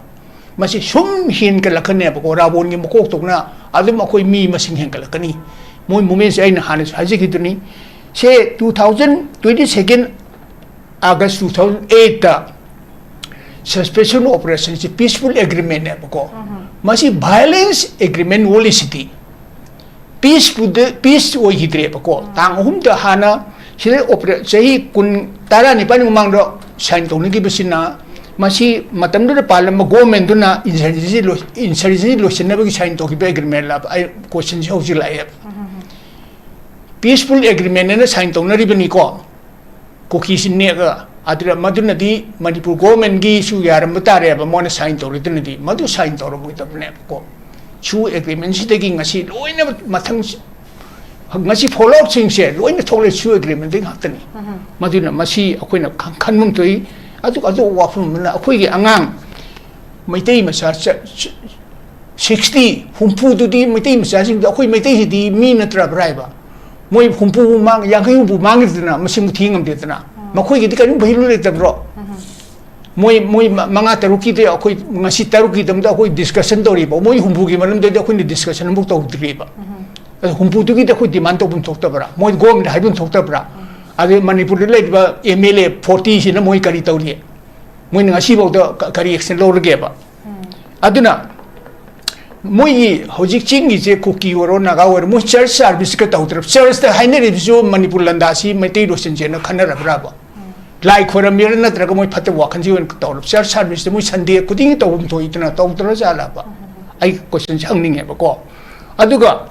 ꯃꯁꯤ ꯁꯨꯝ ꯍꯦꯟꯒꯠꯂꯛꯀꯅꯦꯕꯀꯣ, ꯔꯥꯕꯣꯟꯒꯤ ꯃꯀꯣꯛꯇꯧꯅ ꯑꯗꯨꯝ ꯑꯩꯈꯣꯏ ꯃꯤ ꯃꯁꯤꯡ ꯍꯦꯟꯒꯠꯂꯛꯀꯅꯤ꯫ ꯃꯣꯏ movementꯁꯦ ꯑꯩꯅ ꯍꯥꯟꯅꯁꯨ ꯍꯥꯏꯖꯈꯤꯗꯨꯅꯤ꯫ ꯁꯦ two thousand twenty second August two thousand eight suspension operationꯁꯦ peaceful agreementꯅꯦꯕꯀꯣ꯫ ꯃꯁꯤ violence agreement ꯑꯣꯜꯂꯤꯁꯤꯗꯤ꯫ Peaceꯄꯨꯗ, peace ꯑꯣꯏꯈꯤꯗ꯭ꯔꯦꯕꯀꯣ꯫ ꯇꯥꯡ ꯑꯍꯨꯝꯗ ꯍꯥꯟꯅ ꯁꯤꯗ ꯑꯣꯄꯔꯦ-, ꯆꯍꯤ ꯀꯨꯟ, ꯇꯔꯥꯅꯤꯄꯥꯜꯒꯤ ꯃꯃꯥꯡꯗ sign ꯇꯧꯅꯈꯤꯕꯁꯤꯅ, ꯃꯁꯤ ꯃꯇꯝꯗꯨꯗ ꯄꯥꯜꯂꯝꯕ governmentꯗꯨꯅ insurgency ꯂꯣꯏ-, insurgency ꯂꯣꯏꯁꯤꯟꯅꯕꯒꯤ sign ꯇꯧꯈꯤꯕ agreement ꯂꯥ? ꯑꯩ questionꯁꯤ ꯍꯧꯖꯤꯛ ꯂꯥꯛꯑꯦꯕ꯫ Peaceful agreement ꯑꯅ sign ꯇꯧꯅꯔꯤꯕꯅꯤꯀꯣ, ꯀꯨꯀꯤꯁꯤ ꯅꯦꯛꯑꯒ꯫ ꯑꯗꯨꯅ ꯃꯗꯨꯅꯗꯤ ꯃꯅꯤꯄꯨꯔ governmentꯒꯤꯁꯨ ꯌꯥꯔꯝꯕ ꯇꯥꯔꯦꯕ, ꯃꯣꯏꯅ sign ꯇꯧꯔꯤꯗꯨꯅꯗꯤ꯫ ꯃꯗꯨ sign ꯇꯧꯔꯝꯃꯣꯏꯗꯕꯅꯦꯕꯀꯣ꯫ ꯁꯤꯌꯨ agreementꯁꯤꯗꯒꯤ ꯉꯁꯤ ꯂꯣꯏꯅꯃꯛ ꯃꯊꯪ, ꯉꯁꯤ falloutꯁꯤꯡꯁꯦ ꯂꯣꯏꯅ ꯊꯣꯛꯂꯛꯏ ꯁꯤꯌꯨ agreementꯗꯒꯤ ꯉꯥꯛꯇꯅꯤ꯫ ꯃꯗꯨꯅ ꯃꯁꯤ ꯑꯩꯈꯣꯏꯅ ꯈꯟ-, ꯈꯟꯐꯝ ꯊꯣꯛꯏ꯫ ꯑꯗꯨꯒ ꯑꯇꯣꯞꯄ ꯋꯥꯐꯝ ꯑꯃꯅ, ꯑꯩꯈꯣꯏꯒꯤ ꯑꯉꯥꯡ ꯃꯩꯇꯩ ꯃꯆꯥ ꯆ-, ꯆ-, sixty, ꯍꯨꯝꯐꯨꯗꯨꯗꯤ ꯃꯩꯇꯩ ꯃꯆꯥꯁꯤꯡꯗꯣ, ꯑꯩꯈꯣꯏ ꯃꯩꯇꯩꯁꯤꯗꯤ ꯃꯤ ꯅꯠꯇ꯭ꯔꯕ꯭ꯔꯥ ꯍꯥꯏꯕ? ꯃꯣꯏ ꯍꯨꯝꯐꯨ ꯃꯥꯡ-, ꯌꯥꯡꯈꯩ ꯍꯨꯝꯐꯨ ꯃꯥꯡꯈꯤꯗꯅ ꯃꯁꯤꯡ ꯊꯤ ꯉꯝꯗꯦꯗꯅ꯫ ꯃꯈꯣꯏꯒꯤꯗꯤ ꯀꯔꯤꯝ value ꯂꯩꯇꯕ꯭ꯔꯣ? ꯃꯣꯏ, ꯃꯣꯏ ꯃ-, ꯃꯉꯥ ꯇꯔꯨꯛꯀꯤꯗꯤ ꯑꯩꯈꯣꯏ ꯉꯁꯤ ꯇꯔꯨꯛꯀꯤꯗꯃꯛꯇ ꯑꯩꯈꯣꯏ discussion ꯇꯧꯔꯤꯕ, ꯃꯣꯏ ꯍꯨꯝꯐꯨꯒꯤ ꯃꯔꯝꯗꯗꯤ ꯑꯩꯈꯣꯏꯅ discussion ꯑꯃꯐꯥꯎ ꯇꯧꯗ꯭ꯔꯤꯕ꯫ ꯑꯗꯣ ꯍꯨꯝꯐꯨꯗꯨꯒꯤꯗꯤ ꯑꯩꯈꯣꯏ demand ꯇꯧꯐꯝ ꯊꯣꯛꯇꯕ꯭ꯔꯥ? ꯃꯣꯏ government ꯍꯥꯏꯐꯝ ꯊꯣꯛꯇꯕ꯭ꯔꯥ? ꯑꯗꯩ ꯃꯅꯤꯄꯨꯔꯗ ꯂꯩꯔꯤꯕ MLA fortyꯁꯤꯅ ꯃꯣꯏ ꯀꯔꯤ ꯇꯧꯔꯤ? ꯃꯣꯏꯅ ꯉꯁꯤꯐꯥꯎꯗ ꯀ- ꯀꯔꯤ action ꯂꯧꯔꯒꯦꯕ? ꯑꯗꯨꯅ ꯃꯣꯏꯒꯤ ꯍꯧꯖꯤꯛ ꯆꯤꯡꯒꯤꯁꯦ ꯀꯨꯀꯤ ꯑꯣꯏꯔꯣ, ꯅꯥꯒꯥ ꯑꯣꯏꯔꯣ, ꯃꯣꯏ church service ꯀ ꯇꯧꯗ꯭ꯔꯕ? Church ꯇ ꯍꯥꯏꯅꯔꯤꯕꯁꯨ ꯃꯅꯤꯄꯨꯔ ꯂꯟꯗꯥꯁꯤ ꯃꯩꯇꯩ ꯂꯣꯏꯁꯤꯟꯁꯦꯅ ꯈꯟꯅꯔꯕ꯭ꯔꯕ? ꯂꯥꯏ ꯈꯣꯏꯔꯝꯃꯤꯔ ꯅꯠꯇ꯭ꯔꯒ ꯃꯣꯏ ꯐꯠꯇꯕ ꯋꯥꯈꯜꯁꯤ ꯑꯣꯏꯅ ꯇꯧꯔꯕ? Church service ꯇ ꯃꯣꯏ Sunday ꯈꯨꯗꯤꯡꯒꯤ ꯇꯧꯐꯝ ꯊꯣꯛꯏꯗꯅ, ꯇꯧꯗ꯭ꯔ ꯖꯥꯠꯂꯕ? ꯑꯩ question ꯁꯦ ꯍꯪꯅꯤꯡꯉꯦꯕꯀꯣ꯫ ꯑꯗꯨꯒ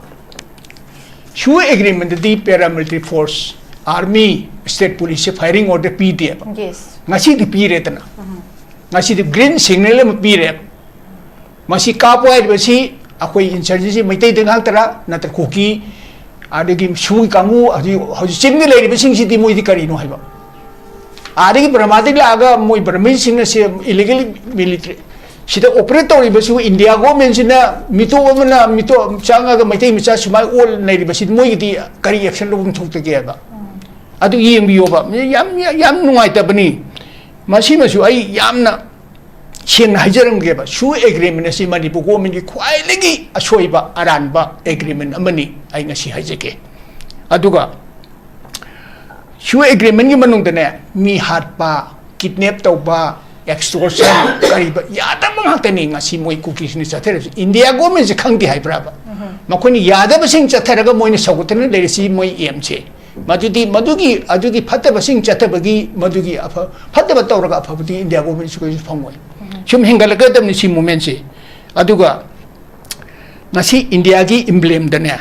ꯁꯤꯑꯣ agreement ꯇꯗꯤ paramilitary force, army, state police ꯁꯦ firing order ꯄꯤꯗꯦꯕ꯫ Yes. ꯉꯁꯤꯗꯤ ꯄꯤꯔꯦꯗꯅ꯫ ꯉꯁꯤꯗꯤ green signal ꯑꯃ ꯄꯤꯔꯦꯕ꯫ ꯃꯁꯤ ꯀꯥꯞꯄꯨ ꯍꯥꯏꯔꯤꯕꯁꯤ ꯑꯩꯈꯣꯏ insurgency ꯃꯩꯇꯩꯗ ꯉꯥꯛꯇꯔꯥ, ꯅꯠꯇ꯭ꯔ ꯀꯨꯀꯤ, ꯑꯗꯒꯤ ꯁꯤꯑꯣꯒꯤ ꯀꯥꯡꯕꯨ, ꯍꯧꯖꯤꯛ, ꯍꯧꯖꯤꯛ ꯆꯤꯡꯗ ꯂꯩꯔꯤꯕꯁꯤꯡꯁꯤꯗꯤ ꯃꯣꯏꯗꯤ ꯀꯔꯤꯅꯣ ꯍꯥꯏꯕ? ꯑꯥꯗꯒꯤ ꯕꯔꯃꯥꯗꯒꯤ ꯂꯥꯛꯑꯒ ꯃꯣꯏ ꯕꯔꯃꯤꯁꯤꯡꯅ ꯁꯦ illegal military ꯁꯤꯗ operate ꯇꯧꯔꯤꯕꯁꯨ India government ꯁꯤꯅ ꯃꯤꯇꯣꯞ ꯑꯃꯅ ꯃꯤꯇꯣꯞ ꯆꯪꯉꯒ ꯃꯩꯇꯩ ꯃꯆꯥ ꯁꯨꯃꯥꯏꯅ ꯑꯣꯜ ꯂꯩꯔꯤꯕꯁꯤꯗꯤ ꯃꯣꯏꯒꯤꯗꯤ ꯀꯔꯤ action ꯂꯧꯐꯝ ꯊꯣꯛꯇꯒꯦꯕ? ꯑꯗꯨ ꯌꯦꯡꯕꯤꯌꯣꯕ꯫ ꯌꯥꯝ, ꯌꯥꯝ ꯅꯨꯡꯉꯥꯏꯇꯕꯅꯤ꯫ ꯃꯁꯤꯃꯁꯨ ꯑꯩ ꯌꯥꯝꯅ ꯁꯦꯡꯅ ꯍꯥꯏꯖꯔꯝꯒꯦꯕ, ꯁꯤꯑꯣ agreement ꯑꯁꯤ ꯃꯅꯤꯄꯨꯔ government ꯀꯤ ꯈ꯭ꯋꯥꯏꯗꯒꯤ ꯑꯁꯣꯏꯕ ꯑꯔꯥꯟꯕ agreement ꯑꯃꯅꯤ, ꯑꯩ ꯉꯁꯤ ꯍꯥꯏꯖꯒꯦ꯫ ꯑꯗꯨꯒ ꯁꯤꯑꯣ agreement ꯀꯤ ꯃꯅꯨꯡꯗꯅꯦ, ꯃꯤ ꯍꯥꯠꯄ, kidnap ꯇꯧꯕ, extortion, ꯀꯔꯤꯕ, ꯌꯥꯗꯕ ꯉꯥꯛꯇꯅꯤ ꯉꯁꯤ ꯃꯣꯏ ꯀꯨꯀꯤꯁꯤꯡꯅ ꯆꯠꯊꯔꯤꯕꯁꯤ꯫ India government ꯁꯦ ꯈꯪꯗꯦ ꯍꯥꯏꯕ꯭ꯔꯕ? ꯃꯈꯣꯏꯅ ꯌꯥꯗꯕꯁꯤꯡ ꯆꯠꯊꯔꯒ ꯃꯣꯏꯅ ꯁꯧꯒꯠꯇꯅ ꯂꯩꯔꯤꯁꯤ ꯃꯣꯏ aim ꯁꯦ꯫ ꯃꯗꯨꯗꯤ ꯃꯗꯨꯒꯤ, ꯑꯗꯨꯒꯤ ꯐꯠꯇꯕꯁꯤꯡ ꯆꯠꯊꯕꯒꯤ, ꯃꯗꯨꯒꯤ ꯑꯐ-, ꯐꯠꯇꯕ ꯇꯧꯔꯒ ꯑꯐꯕꯗꯤ India government ꯁꯨ ꯀꯩꯁꯨ ꯐꯪꯉꯣꯏ꯫ ꯁꯨꯝ ꯍꯦꯟꯒꯠꯂꯛꯀꯗꯕꯅꯤ ꯁꯤ movement ꯁꯦ꯫ ꯑꯗꯨꯒ ꯉꯁꯤ India ꯒꯤ emblem ꯗꯅꯦ,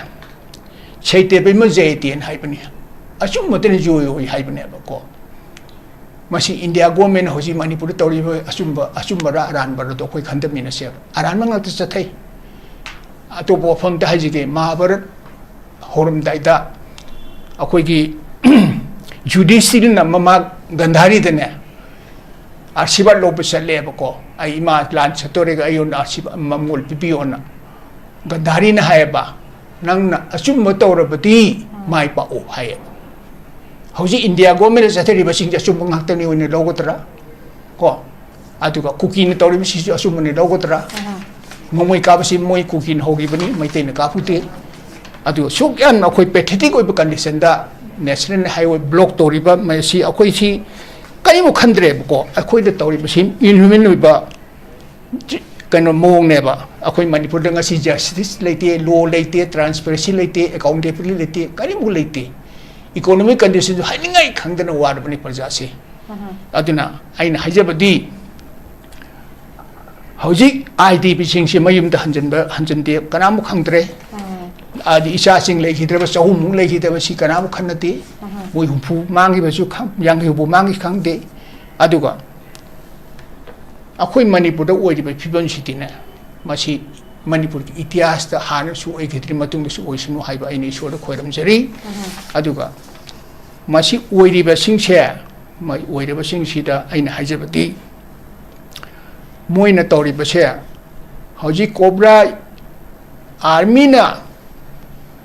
ꯁꯩꯇꯦꯕ ꯏꯃ ꯖꯌꯇꯦꯅ ꯍꯥꯏꯕꯅꯤ꯫ ꯑꯆꯨꯝꯕꯇꯅ ꯖꯣꯏ ꯑꯣꯏ ꯍꯥꯏꯕꯅꯦꯕꯀꯣ꯫ ꯃꯁꯤ India government ꯅ ꯍꯧꯖꯤꯛ ꯃꯅꯤꯄꯨꯔꯗ ꯇꯧꯔꯤꯕ ꯑꯆꯨꯝꯕ, ꯑꯆꯨꯝꯕꯔꯥ ꯑꯔꯥꯟꯕꯔꯥꯗꯣ ꯑꯩꯈꯣꯏ ꯈꯟꯊꯃꯤꯟꯅꯁꯦꯕ꯫ ꯑꯔꯥꯟꯕ ꯉꯥꯛꯇ ꯆꯠꯊꯩ꯫ ꯑꯇꯣꯞꯄ ꯋꯥꯐꯝ ꯑꯝꯇ ꯍꯥꯏꯖꯒꯦ꯫ ꯃꯍꯥꯚꯥꯔꯠ ꯍꯧꯔꯝꯗꯥꯏꯗ ꯑꯩꯈꯣꯏꯒꯤ ꯌꯨꯙꯤꯁꯊꯤꯔꯅ ꯃꯃꯥ ꯒꯟꯙꯥꯔꯤꯗꯅꯦ, ꯑꯥꯁꯤꯔꯕꯥꯗ ꯂꯧꯕ ꯆꯠꯂꯦꯕꯀꯣ꯫ "ꯑꯩ ꯏꯃꯥ ꯂꯥꯟ ꯆꯠꯇꯣꯔꯦꯒ ꯑꯩꯉꯣꯟꯗ ꯑꯥꯁꯤꯔꯕꯥꯗ, ꯃꯃꯣꯜ ꯄꯤꯕꯤꯌꯣꯅ"꯫ ꯒꯟꯙꯥꯔꯤꯅ ꯍꯥꯏꯌꯦꯕ, "ꯅꯪꯅ ꯑꯆꯨꯝꯕ ꯇꯧꯔꯕꯗꯤ ꯃꯥꯏ ꯄꯥꯛꯑꯣ" ꯍꯥꯏꯌꯦꯕ꯫ ꯍꯧꯖꯤꯛ India government ꯅ ꯆꯠꯊꯔꯤꯕꯁꯤꯡꯁꯦ ꯑꯆꯨꯝꯕ ꯉꯥꯛꯇꯅꯤ ꯑꯣꯏꯅ ꯂꯧꯒꯗ꯭ꯔꯥ? ꯀꯣ? ꯑꯗꯨꯒ ꯀꯨꯀꯤꯅ ꯇꯧꯔꯤꯕꯁꯤꯁꯨ ꯑꯆꯨꯝꯕꯅꯤ ꯂꯧꯒꯗ꯭ꯔꯥ? ꯅꯣꯡꯃꯩ ꯀꯥꯞꯄꯁꯤ ꯃꯣꯏ ꯀꯨꯀꯤꯅ ꯍꯧꯔꯤꯕꯅꯤ, ꯃꯩꯇꯩꯅ ꯀꯥꯞꯄꯨꯗꯦ꯫ ꯑꯗꯨꯒ ꯁꯨꯛ ꯌꯥꯝꯅ ꯑꯩꯈꯣꯏ pathetic ꯑꯣꯏꯕ condition ꯗ national highway block ꯇꯧꯔꯤꯕ ꯃꯁꯤ ꯑꯩꯈꯣꯏꯁꯤ ꯑꯩꯕꯨ ꯈꯟꯗ꯭ꯔꯦꯕꯀꯣ, ꯑꯩꯈꯣꯏꯗ ꯇꯧꯔꯤꯕꯁꯤ inhuman ꯑꯣꯏꯕ ꯀꯩꯅꯣ ꯃꯑꯣꯡꯅꯦꯕ꯫ ꯑꯩꯈꯣꯏ ꯃꯅꯤꯄꯨꯔꯗ ꯉꯁꯤ justice ꯂꯩꯇꯦ, law ꯂꯩꯇꯦ, transparency ꯂꯩꯇꯦ, accountability ꯂꯩꯇꯦ, ꯀꯔꯤꯃꯨꯛ ꯂꯩꯇꯦ꯫ Economic condition ꯁꯨ ꯍꯥꯏꯅꯤꯡꯉꯥꯏ ꯈꯪꯗꯅ ꯋꯥꯔꯕꯅꯤ ꯄ꯭ꯔꯖꯥꯁꯤ꯫ ꯑꯗꯨꯅ ꯑꯩꯅ ꯍꯥꯏꯖꯕꯗꯤ, ꯍꯧꯖꯤꯛ IDP ꯁꯤꯡꯁꯤ ꯃꯌꯨꯝꯗ ꯍꯟꯖꯤꯟꯕ, ꯍꯟꯖꯤꯟꯗꯦ, ꯀꯅꯥꯃꯨꯛ ꯈꯪꯗ꯭ꯔꯦ꯫ ꯍꯥꯏꯗꯤ ꯏꯆꯥꯁꯤꯡ ꯂꯩꯈꯤꯗ꯭ꯔꯕ ꯆꯍꯨꯝꯃꯨꯛ ꯂꯩꯈꯤꯗꯕꯁꯤ ꯀꯅꯥꯃꯨꯛ ꯈꯟꯅꯗꯦ꯫ ꯃꯣꯏ ꯍꯨꯝꯐꯨ ꯃꯥꯡꯈꯤꯕꯁꯨ ꯈꯪ-, ꯌꯥꯡꯈꯩ ꯍꯨꯝꯐꯨ ꯃꯥꯡꯈꯤ ꯈꯪꯗꯦ꯫ ꯑꯗꯨꯒ ꯑꯩꯈꯣꯏ ꯃꯅꯤꯄꯨꯔꯗ ꯑꯣꯏꯔꯤꯕ ꯐꯤꯕꯝꯁꯤꯗꯤꯅꯦ, ꯃꯁꯤ ꯃꯅꯤꯄꯨꯔꯒꯤ ꯏꯇꯤꯍꯥꯁꯇ ꯍꯥꯟꯅꯁꯨ ꯑꯣꯏꯈꯤꯗ꯭ꯔꯤ, ꯃꯇꯨꯡꯗꯁꯨ ꯑꯣꯏꯁꯅꯨ ꯍꯥꯏꯕ ꯑꯩꯅ ꯏꯁꯣꯔꯗ ꯈꯣꯏꯔꯝꯖꯔꯤ꯫ ꯑꯗꯨꯒ ꯃꯁꯤ ꯑꯣꯏꯔꯤꯕꯁꯤꯡꯁꯦ, ꯃ-, ꯑꯣꯏꯔꯤꯕꯁꯤꯡꯁꯤꯗ ꯑꯩꯅ ꯍꯥꯏꯖꯕꯗꯤ, ꯃꯣꯏꯅ ꯇꯧꯔꯤꯕꯁꯦ, ꯍꯧꯖꯤꯛ ꯀꯣꯕ꯭ꯔꯥ ꯑꯥꯔꯃꯤꯅ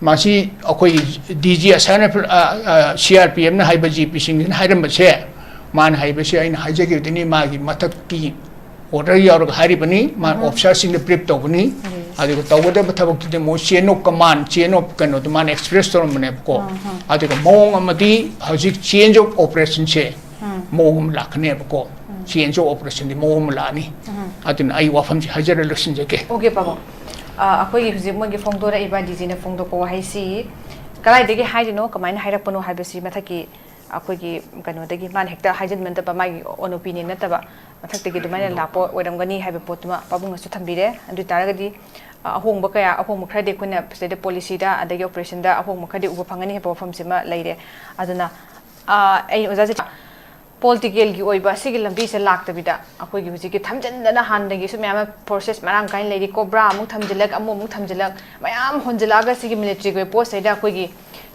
ꯃꯁꯤ ꯑꯩꯈꯣꯏꯒꯤ DG ꯑꯁꯥꯅ, ꯑ, ꯑ, CRPF ꯅ ꯍꯥꯏꯕ, GP ꯁꯤꯡꯁꯤꯅ ꯍꯥꯏꯔꯝꯕꯁꯦ, ꯃꯥꯅ ꯍꯥꯏꯕꯁꯦ ꯑꯩꯅ ꯍꯥꯏꯖꯈꯤꯕꯗꯨꯅꯤ, ꯃꯥꯒꯤ ꯃꯊꯛꯀꯤ order ꯌꯥꯎꯔꯒ ꯍꯥꯏꯔꯤꯕꯅꯤ, ꯃꯥꯅ officer ꯁꯤꯡꯗ brief ꯇꯧꯕꯅꯤ꯫ ꯑꯗꯨꯒ ꯇꯧꯒꯗꯕ ꯊꯕꯛꯇꯨꯗꯤ ꯃꯣꯏ chain of command, chain of ꯀꯩꯅꯣꯗꯣ ꯃꯥꯅ express ꯇꯧꯔꯝꯕꯅꯦꯕꯀꯣ꯫ ꯑꯗꯨꯒ ꯃꯑꯣꯡ ꯑꯃꯗꯤ ꯍꯧꯖꯤꯛ change of operation ꯁꯦ ꯃꯑꯣꯡ ꯑꯃ ꯂꯥꯛꯀꯅꯦꯕꯀꯣ꯫ Change of operation ꯗꯤ ꯃꯑꯣꯡ ꯑꯃ ꯂꯥꯛꯑꯅꯤ꯫ ꯑꯗꯨꯅ ꯑꯩ ꯋꯥꯐꯝꯁꯦ ꯍꯥꯏꯖꯔ ꯂꯣꯏꯁꯤꯟꯖꯒꯦ꯫ OK, ꯄꯥꯕꯨꯡ꯫ ꯑ, ꯑꯩꯈꯣꯏꯒꯤ ꯍꯧꯖꯤꯛ ꯃꯣꯏꯒꯤ ꯐꯣꯡꯗꯣꯔꯛꯏꯕ, DG ꯅ ꯐꯣꯡꯗꯣꯛꯄ ꯋꯥꯍꯩꯁꯤ ꯀꯗꯥꯏꯗꯒꯤ ꯍꯥꯏꯔꯤꯅꯣ, ꯀꯃꯥꯏꯅ ꯍꯥꯏꯔꯛꯄꯅꯣ ꯍꯥꯏꯕꯁꯤ ꯃꯊꯛꯀꯤ ꯑꯩꯈꯣꯏꯒꯤ ꯀꯩꯅꯣꯗꯒꯤ ꯃꯥꯅ ꯍꯦꯛꯇ ꯍꯥꯏꯖꯤꯟꯕ ꯅꯠꯇꯕ, ꯃꯥꯒꯤ own opinion ꯅꯠꯇꯕ, ꯃꯊꯛꯇꯒꯤ ꯑꯗꯨꯃꯥꯏꯅ ꯂꯥꯛꯄ ꯑꯣꯏꯔꯝꯒꯅꯤ ꯍꯥꯏꯕ ꯄꯣꯠꯇꯨꯃ ꯄꯥꯕꯨꯡꯅꯁꯨ ꯊꯝꯕꯤꯔꯦ꯫ ꯑꯗꯨ ꯑꯣꯏ ꯇꯥꯔꯒꯗꯤ, ꯑ, ꯑꯍꯣꯡꯕ ꯀꯌꯥ, ꯑꯍꯣꯡꯕ ꯈꯔꯗꯤ ꯑꯩꯈꯣꯏꯅ ꯁꯤꯗꯩꯗ policy ꯗ ꯑꯗꯒꯤ operation ꯗ ꯑꯍꯣꯡꯕ ꯈꯔꯗꯤ ꯎꯕ ꯐꯪꯒꯅꯤ ꯍꯥꯏꯕ ꯋꯥꯐꯝꯁꯤꯃ ꯂꯩꯔꯦ꯫ ꯑꯗꯨꯅ, ꯑ, ꯑꯩ ꯑꯣꯖꯥꯁꯦ political ꯒꯤ ꯑꯣꯏꯕ ꯁꯤꯒꯤ ꯂꯝꯕꯤꯁꯦ ꯂꯥꯛꯇꯕꯤꯗ, ꯑꯩꯈꯣꯏꯒꯤ ꯍꯧꯖꯤꯛꯀꯤ ꯊꯝꯖꯤꯟꯗꯅ ꯍꯥꯟꯅꯗꯒꯤꯁꯨ ꯃꯌꯥꯝ ꯑꯃ process ꯃꯔꯥꯡ ꯀꯥꯏꯅ ꯂꯩꯔꯤ, ꯀꯣꯕ꯭ꯔꯥ ꯑꯃꯨꯛ ꯊꯝꯖꯤꯜꯂꯛ, ꯑꯃꯨꯛ ꯑꯃꯨꯛ ꯊꯝꯖꯤꯜꯂꯛ, ꯃꯌꯥꯝ ꯍꯣꯟꯖꯤꯜꯂꯛꯑꯒ ꯁꯤꯒꯤ military ꯒꯤ ꯑꯣꯏꯕ post ꯁꯤꯗ ꯑꯩꯈꯣꯏꯒꯤ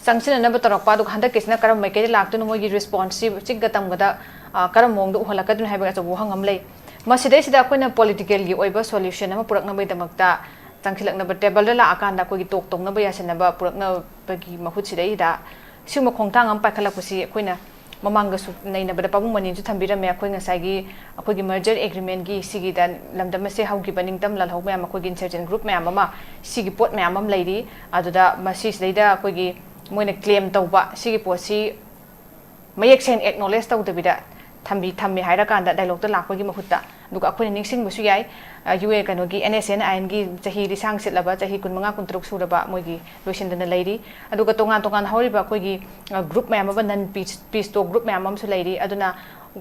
ꯆꯪꯁꯤꯟꯅꯅꯕ ꯇꯧꯔꯛꯄ, ꯑꯗꯨꯒ ꯍꯟꯗꯛꯀꯤꯁꯤꯅ ꯀꯔꯝꯕ ꯃꯥꯏꯀꯩꯗ ꯂꯥꯛꯇꯣꯏꯅꯣ, ꯃꯣꯏꯒꯤ response ꯁꯤ ꯆꯤꯡꯒ ꯇꯝꯒꯗ, ꯑ, ꯀꯔꯝꯕ ꯃꯑꯣꯡꯗ ꯎꯍꯜꯂꯛꯀꯗꯣꯏꯅꯣ ꯍꯥꯏꯕꯒꯤ ꯑꯆꯧꯕ ꯋꯥꯍꯪ ꯑꯃ ꯂꯩ꯫ ꯃꯁꯤꯗꯩꯁꯤꯗ ꯑꯩꯈꯣꯏꯅ political ꯒꯤ ꯑꯣꯏꯕ solution ꯑꯃ ꯄꯨꯔꯛꯅꯕꯒꯤꯗꯃꯛꯇ ꯆꯪꯁꯤꯜꯂꯛꯅꯕ, table ꯗ ꯂꯥꯛꯑꯀꯥꯟꯗ ꯑꯩꯈꯣꯏꯒꯤ talk ꯇꯧꯅꯕ ꯌꯥꯁꯤꯟꯅꯕ ꯄꯨꯔꯛꯅꯕꯒꯤ ꯃꯍꯨꯠ ꯁꯤꯗꯩꯗ ꯁꯤꯒꯨꯝꯕ ꯈꯣꯡꯊꯥꯡ ꯑꯃ ꯄꯥꯏꯈꯠꯂꯛꯄꯁꯤ ꯑꯩꯈꯣꯏꯅ ꯃꯃꯥꯡꯗꯁꯨ ꯅꯩꯅꯕꯗ ꯄꯥꯕꯨꯡ ꯃꯅꯤꯅꯁꯨ ꯊꯝꯕꯤꯔꯝꯃꯦ꯫ ꯑꯩꯈꯣꯏ ꯉꯁꯥꯏꯒꯤ ꯑꯩꯈꯣꯏꯒꯤ merger agreement ꯒꯤ ꯁꯤꯒꯤꯗ ꯂꯝꯗꯝ ꯑꯁꯦ ꯍꯧꯈꯤꯕ ꯅꯤꯡꯇꯝ ꯂꯥꯜꯍꯧ ꯃꯌꯥꯝ, ꯑꯩꯈꯣꯏꯒꯤ insurgent group ꯃꯌꯥꯝ ꯑꯃ, ꯁꯤꯒꯤ ꯄꯣꯠ ꯃꯌꯥꯝ ꯑꯃ ꯂꯩꯔꯤ꯫ ꯑꯗꯨꯗ ꯃꯁꯤꯁꯤꯗꯩꯗ ꯑꯩꯈꯣꯏꯒꯤ ꯃꯣꯏꯅ claim ꯇꯧꯕ ꯁꯤꯒꯤ ꯄꯣꯠꯁꯤ ꯃꯌꯦꯛ ꯁꯦꯡꯅ acknowledge ꯇꯧꯗꯕꯤꯗ, ꯊꯝꯕꯤ ꯊꯝꯃꯦ ꯍꯥꯏꯔꯀꯥꯟꯗ ꯗꯥꯏꯂꯣꯛꯇ ꯂꯥꯛꯄꯒꯤ ꯃꯍꯨꯠꯇ꯫ ꯑꯗꯨꯒ ꯑꯩꯈꯣꯏꯅ ꯅꯤꯡꯁꯤꯡꯕꯁꯨ ꯌꯥꯏ, ꯌꯨ ꯑꯦ ꯀꯩꯅꯣꯒꯤ ꯑꯦꯟ ꯑꯦꯁ ꯑꯦꯟ ꯑꯥꯏ ꯑꯦꯟꯒꯤ ꯆꯍꯤ ꯂꯤꯁꯥꯡ ꯁꯤꯠꯂꯕ ꯆꯍꯤ ꯀꯨꯟꯃꯉꯥ ꯀꯨꯟꯇꯔꯨꯛ ꯁꯨꯔꯕ ꯃꯣꯏꯒꯤ ꯂꯣꯏꯁꯤꯟꯗꯅ ꯂꯩꯔꯤ꯫ ꯑꯗꯨꯒ ꯇꯣꯉꯥꯟ ꯇꯣꯉꯥꯟ ꯍꯧꯔꯤꯕ ꯑꯩꯈꯣꯏꯒꯤ ꯒ꯭ꯔꯨꯞ ꯃꯌꯥꯝ ꯑꯃ, ꯅꯟ ꯄꯤꯁ ꯄꯤꯁꯇꯣ ꯒ꯭ꯔꯨꯞ ꯃꯌꯥꯝ ꯑꯃꯁꯨ ꯂꯩꯔꯤ꯫ ꯑꯗꯨꯅ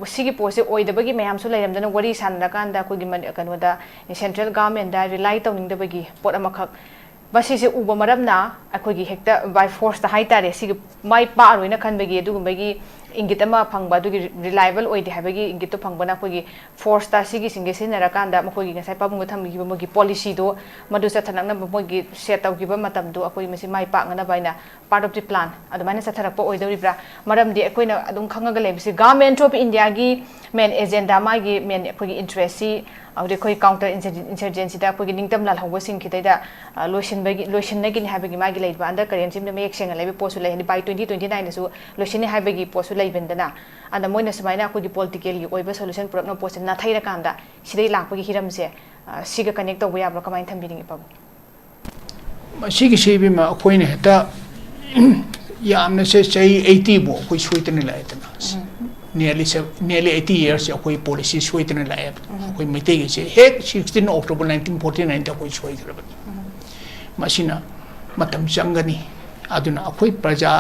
ꯁꯤꯒꯤ ꯄꯣꯠꯁꯦ ꯑꯣꯏꯗꯕꯒꯤ ꯃꯌꯥꯝꯁꯨ ꯂꯩꯔꯝꯗꯅ ꯋꯥꯔꯤ ꯁꯥꯟꯅꯔꯀꯥꯟꯗ ꯑꯩꯈꯣꯏꯒꯤ ꯃꯅꯤ- ꯀꯩꯅꯣꯗ ꯁꯦꯟꯇ꯭ꯔꯦꯜ ꯒꯚꯔꯟꯃꯦꯟꯗ ꯔꯤꯂꯥꯏ ꯇꯧꯅꯤꯡꯗꯕꯒꯤ ꯄꯣꯠ ꯑꯃꯈꯛ ꯃꯁꯤꯁꯦ ꯎꯕ ꯃꯔꯝꯅ ꯑꯩꯈꯣꯏꯒꯤ ꯍꯦꯛꯇ ꯕꯥꯏ ꯐꯣꯔꯁꯇ ꯍꯥꯏꯇꯥꯔꯦ, ꯁꯤꯒꯤ ꯃꯥꯏ ꯄꯥꯛꯑꯔꯣꯏꯅ ꯈꯟꯕꯒꯤ ꯑꯗꯨꯒꯨꯝꯕꯒꯤ ꯏꯪꯒꯤꯠ ꯑꯃ ꯐꯪꯕ, ꯑꯗꯨꯒꯤ ꯔꯤꯂꯥꯏꯕꯜ ꯑꯣꯏꯗꯦ ꯍꯥꯏꯕꯒꯤ ꯏꯪꯒꯤꯠꯇꯣ ꯐꯪꯕꯅ ꯑꯩꯈꯣꯏꯒꯤ ꯐꯣꯔꯁꯇ ꯁꯤꯒꯤꯁꯤꯡꯁꯦ ꯁꯤꯖꯤꯟꯅꯔꯀꯥꯟꯗ ꯃꯈꯣꯏꯒꯤ ꯉꯁꯥꯏ ꯄꯥꯕꯨꯡꯗ ꯊꯝꯕꯤꯈꯤꯕ ꯃꯣꯏꯒꯤ ꯄꯣꯂꯤꯁꯤꯗꯣ ꯃꯗꯨ ꯆꯠꯊꯅꯛꯅꯕ ꯃꯣꯏꯒꯤ ꯁꯦꯠ ꯇꯧꯈꯤꯕ ꯃꯇꯝꯗꯣ ꯑꯩꯈꯣꯏ ꯃꯁꯤ ꯃꯥꯏ ꯄꯥꯛꯅꯅꯕ ꯍꯥꯏꯅ part of the plan ꯑꯗꯨꯃꯥꯏꯅ ꯆꯠꯊꯔꯛꯄ ꯑꯣꯏꯗꯧꯔꯤꯕ꯭ꯔꯥ? ꯃꯔꯝꯗꯤ ꯑꯩꯈꯣꯏꯅ ꯑꯗꯨꯝ ꯈꯪꯉꯒ ꯂꯩꯕꯁꯤ, Government of Indiaꯒꯤ main agenda, ꯃꯥꯒꯤ main ꯑꯩꯈꯣꯏꯒꯤ interestꯁꯤ ꯍꯧꯖꯤꯛ ꯑꯩꯈꯣꯏ counter insurgencyꯗ ꯑꯩꯈꯣꯏꯒꯤ ꯅꯤꯡꯇꯝ ꯂꯥꯜꯍꯧꯕꯁꯤꯡ ꯈꯤꯇꯩꯗ, ꯑ, ꯂꯣꯏꯁꯤꯟꯕꯒꯤ, ꯂꯣꯏꯁꯤꯟꯅꯒꯤꯅꯤ ꯍꯥꯏꯕꯒꯤ ꯃꯥꯒꯤ ꯂꯩꯔꯤꯕ undercurrentꯁꯤ ꯑꯃꯗ ꯃꯌꯦꯛ ꯁꯦꯡꯅ ꯂꯩꯕ ꯄꯣꯠꯁꯨ ꯂꯩ, ꯍꯥꯏꯗꯤ by twenty twenty nineꯗꯁꯨ ꯂꯣꯏꯁꯤꯟꯅꯤ ꯍꯥꯏꯕꯒꯤ ꯄꯣꯠꯁꯨ ꯂꯩꯕꯅꯤꯗꯅ꯫ ꯑꯗ ꯃꯣꯏꯅ ꯁꯨꯃꯥꯏꯅ ꯑꯩꯈꯣꯏꯒꯤ politicalꯒꯤ ꯑꯣꯏꯕ solution ꯄꯨꯔꯛꯅꯕ ꯄꯣꯠꯁꯦ ꯅꯥꯊꯩꯔꯀꯥꯟꯗ ꯁꯤꯗꯩ ꯂꯥꯛꯄꯒꯤ ꯍꯤꯔꯝꯁꯦ, ꯑ, ꯁꯤꯒ connect ꯇꯧꯕ ꯌꯥꯕ꯭ꯔꯥ? ꯀꯃꯥꯏꯅ ꯊꯝꯕꯤꯅꯤꯡꯉꯤ, ꯄꯥꯕꯨꯡ? ꯃꯁꯤꯒꯤꯁꯤ, ꯏꯕꯦꯝꯃ, ꯑꯩꯈꯣꯏꯅ ꯍꯦꯛꯇ ꯌꯥꯝꯅꯁꯦ ꯆꯍꯤ eightyꯕꯨ ꯑꯩꯈꯣꯏ ꯁꯣꯏꯗꯅ ꯂꯥꯛꯑꯦꯗꯅ꯫ Nearly sev- nearly eighty yearsꯁꯦ ꯑꯩꯈꯣꯏ policy ꯁꯣꯏꯗꯅ ꯂꯥꯛꯑꯦꯕ꯫ ꯑꯩꯈꯣꯏ ꯃꯩꯇꯩꯒꯤꯁꯦ ꯍꯦꯛ sixteen October nineteen forty nineꯗ ꯑꯩꯈꯣꯏ ꯁꯣꯏꯈ꯭ꯔꯕꯅꯤ꯫ ꯃꯁꯤꯅ ꯃꯇꯝ ꯆꯪꯒꯅꯤ꯫ ꯑꯗꯨꯅ ꯑꯩꯈꯣꯏ ꯄ꯭ꯔꯖꯥ